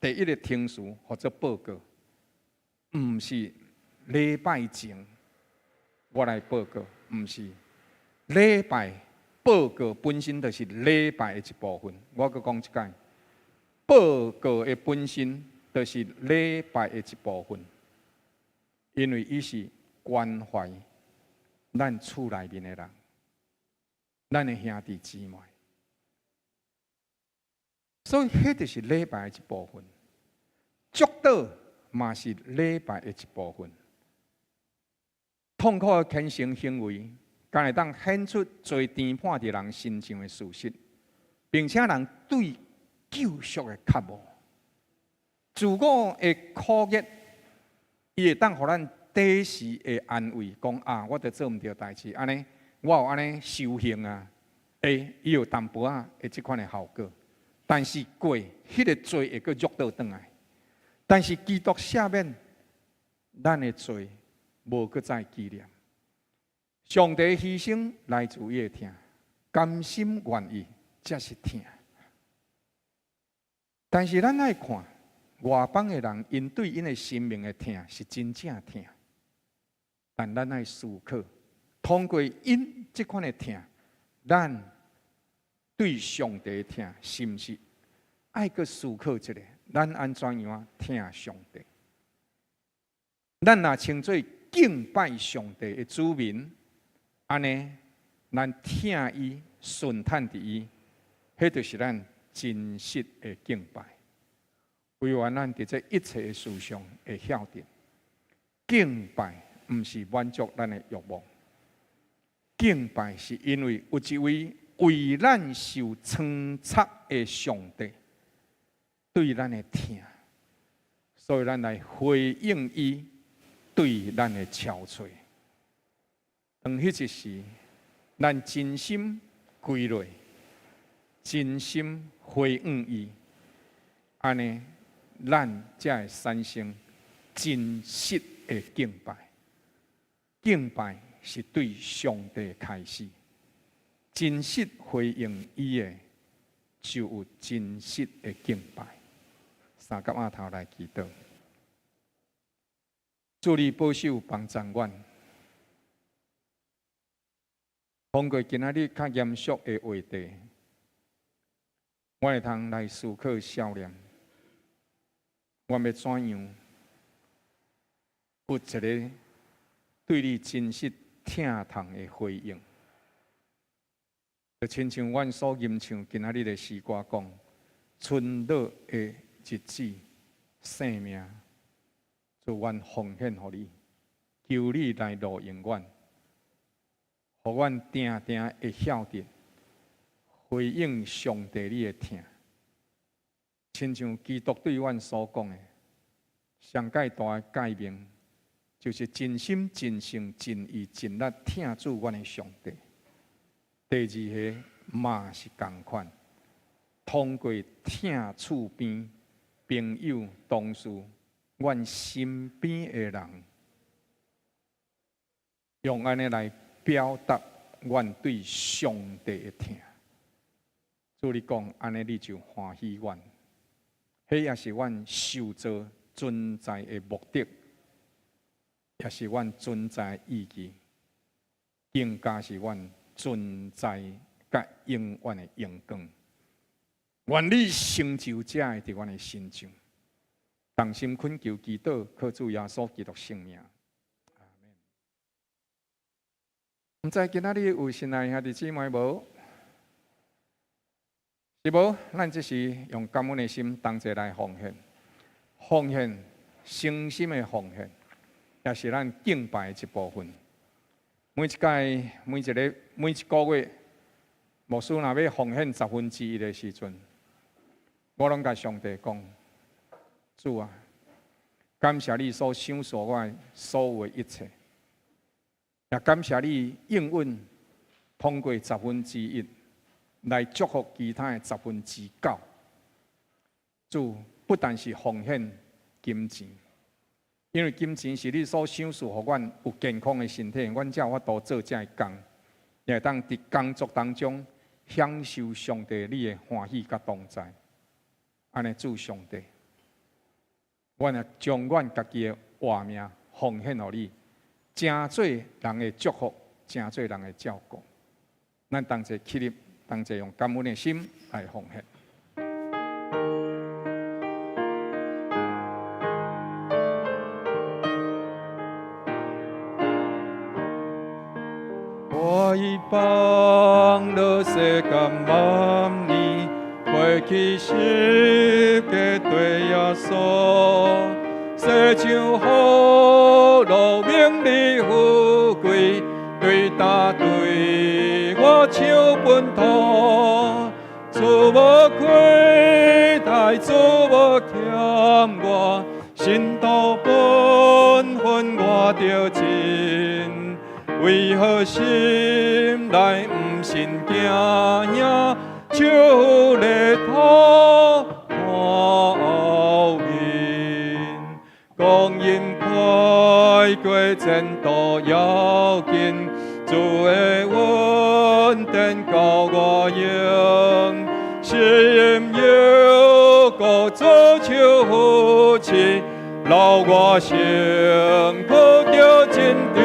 第一个程序號做報告，毋是禮拜前我來報告，毋是禮拜報告本身就是禮拜的一部分。我閣講一擺，報告的本身就是禮拜的一部分，因為伊是關懷咱厝內面的人，咱的兄弟姊妹，所以彼就是禮拜的一部分。祝禱嘛是禮拜的一部分。痛苦的虔誠行為，敢會當顯出罪釘判佇人身上的事實，並且人對救贖的渴慕。自我的苦熱，伊會當予咱短時的安慰，講啊，我著做毋著代誌，按呢，我有按呢修行啊，會，伊有淡薄仔的這款的效果。但是過，彼個罪會閣約倒轉來。但是基督赦免咱的罪，無閣再紀念。上帝犧牲來自伊的疼，甘心願意，才是疼。但是咱愛看外邦的人，𪜶對𪜶的生命的疼是真正疼。但咱愛思考，通過𪜶這款的疼，咱對上帝的疼是毋是愛閣思考一下？咱按怎樣疼上帝？咱若稱做敬拜上帝的子民，按呢，咱疼伊、順趁佇伊，彼就是咱真實的敬拜。唯願咱佇這一切的事上會曉得，敬拜毋是滿足咱的欲望，敬拜是因為有一位為咱受瘡插的上帝對咱的疼，所以咱來回應伊對咱的憔悴。當彼一時，咱真心歸落，真心回應伊，按呢，咱才會產生真實的敬拜。敬拜是對上帝開始，真實回應伊的，就有真實的敬拜。三甲阿頭來祈禱，主你保守幫助阮，通過今仔日較嚴肅的話題，阮會通來思考少年，阮欲怎樣有一个對你真實疼痛的回應，就親像阮所吟唱今仔日的詩歌講，春老的日子，性命，就阮奉獻予你，求你來路用阮，予阮定定會曉得回應上帝你的疼，親像基督對阮所講的，上蓋大的誡命，就是盡心、盡性、盡意、盡力疼主阮的上帝。第二个嘛是仝款，通過疼厝邊朋友、同事、阮身邊的人，用按呢來表達阮對上帝的疼。主你講，按呢你就歡喜阮，彼也是阮受造存在的目的，也是阮存在的意義，更加是阮存在佮永遠的榮光。願你成就這个佇阮的身上，同心懇求祈禱，靠主耶穌基督聖名。阿們。毋知今仔日有新來兄弟姊妹無？是無？咱這時用感恩的心同齊來奉獻，奉獻誠心的奉獻，也是咱敬拜的一部分。每一屆、每一个、每一个月，牧師若欲奉獻十分之一的時陣，我攏共上帝講：主啊，感謝你所賞賜我的所有的一切，也感謝你應允通過十分之一來祝福其他的十分之九。主不但是奉獻金錢，因為金錢是你所賞賜予阮有健康的身體，阮才有法度做這个工，也會當佇工作當中享受上帝你的歡喜佮同在。按呢主上帝，阮也將阮家己的活命奉獻予你，成做人的祝福，成做人的照顧。咱同齊起立，同齊用感恩的心來奉獻。我已放落世間萬年，過去十架對耶穌，世上福樂名利富貴，對擔對我像糞土，主無虧待，主無欠我，信徒本分我著盡。為何心內毋信驚嚇？手咧頭看後面，光陰快過，前途遙近，主的恩典夠我用，心有國主手扶持，留我身軀著真重。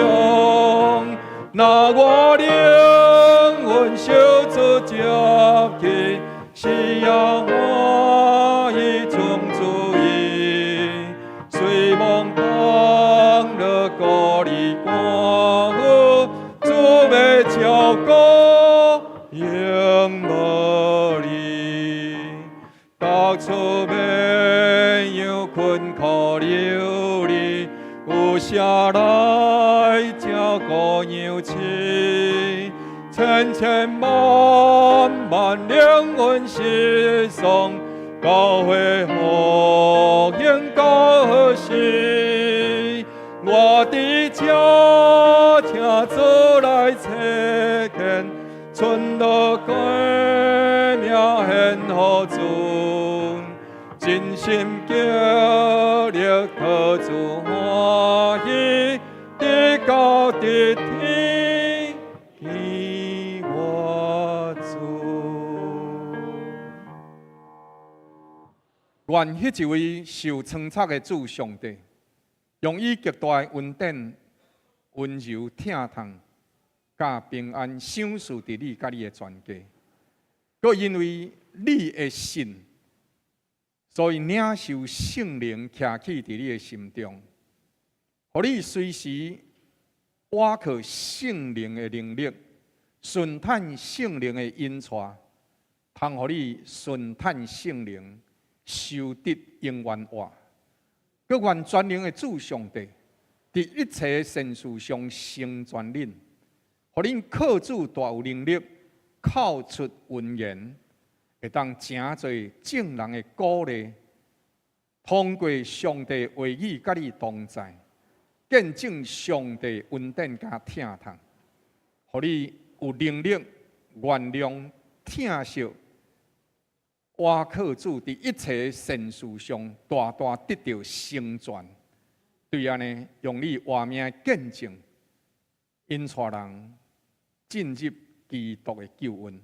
若我靈魂受主接去，死也歡喜從主意，雖望放落孤兒寡婦，主欲照顧永無離。逐處免有困苦流離，有誰來照顧羊飼？千千萬萬靈魂失喪，教會復興到何時？我佇這聽主來差遣，存落過命獻予主，真心極力討主歡喜，直到佇天見我主。願彼一位受稱讚的主上帝，用伊極大的恩典、溫柔、疼痛、佮平安賞賜佇你佮你的全家。閣因為你的信，所以領受聖靈徛起佇你的心中，予你隨時倚靠聖靈的能力，順趁聖靈的引帶，通予你順趁聖靈修得永遠活。閣願全能的主上帝，佇一切善事上成全恁，予恁靠主大有能力，口出恩言，會當成做眾人的鼓勵。通過上帝話語佮你同在，見證上帝恩典佮疼痛，予你有能力原諒疼惜，倚靠主佇一切善事上大大得著成全。對按呢，用你活命見證，引帶人進入基督的救恩，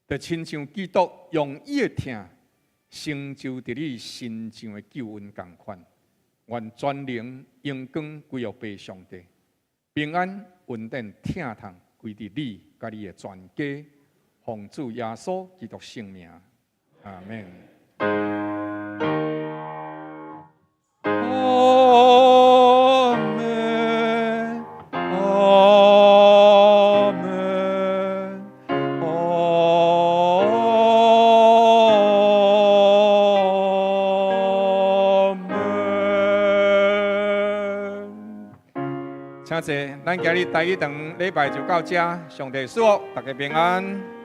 就親像基督用伊的疼成就佇你身上的救恩仝款。願全能榮光歸予父上帝，平安恩典疼痛歸佇你佮你的全家，奉主耶穌基督聖名，阿門。阿門，阿門，阿門。請坐，咱今日台語堂禮拜就到這，上帝賜福，大家平安。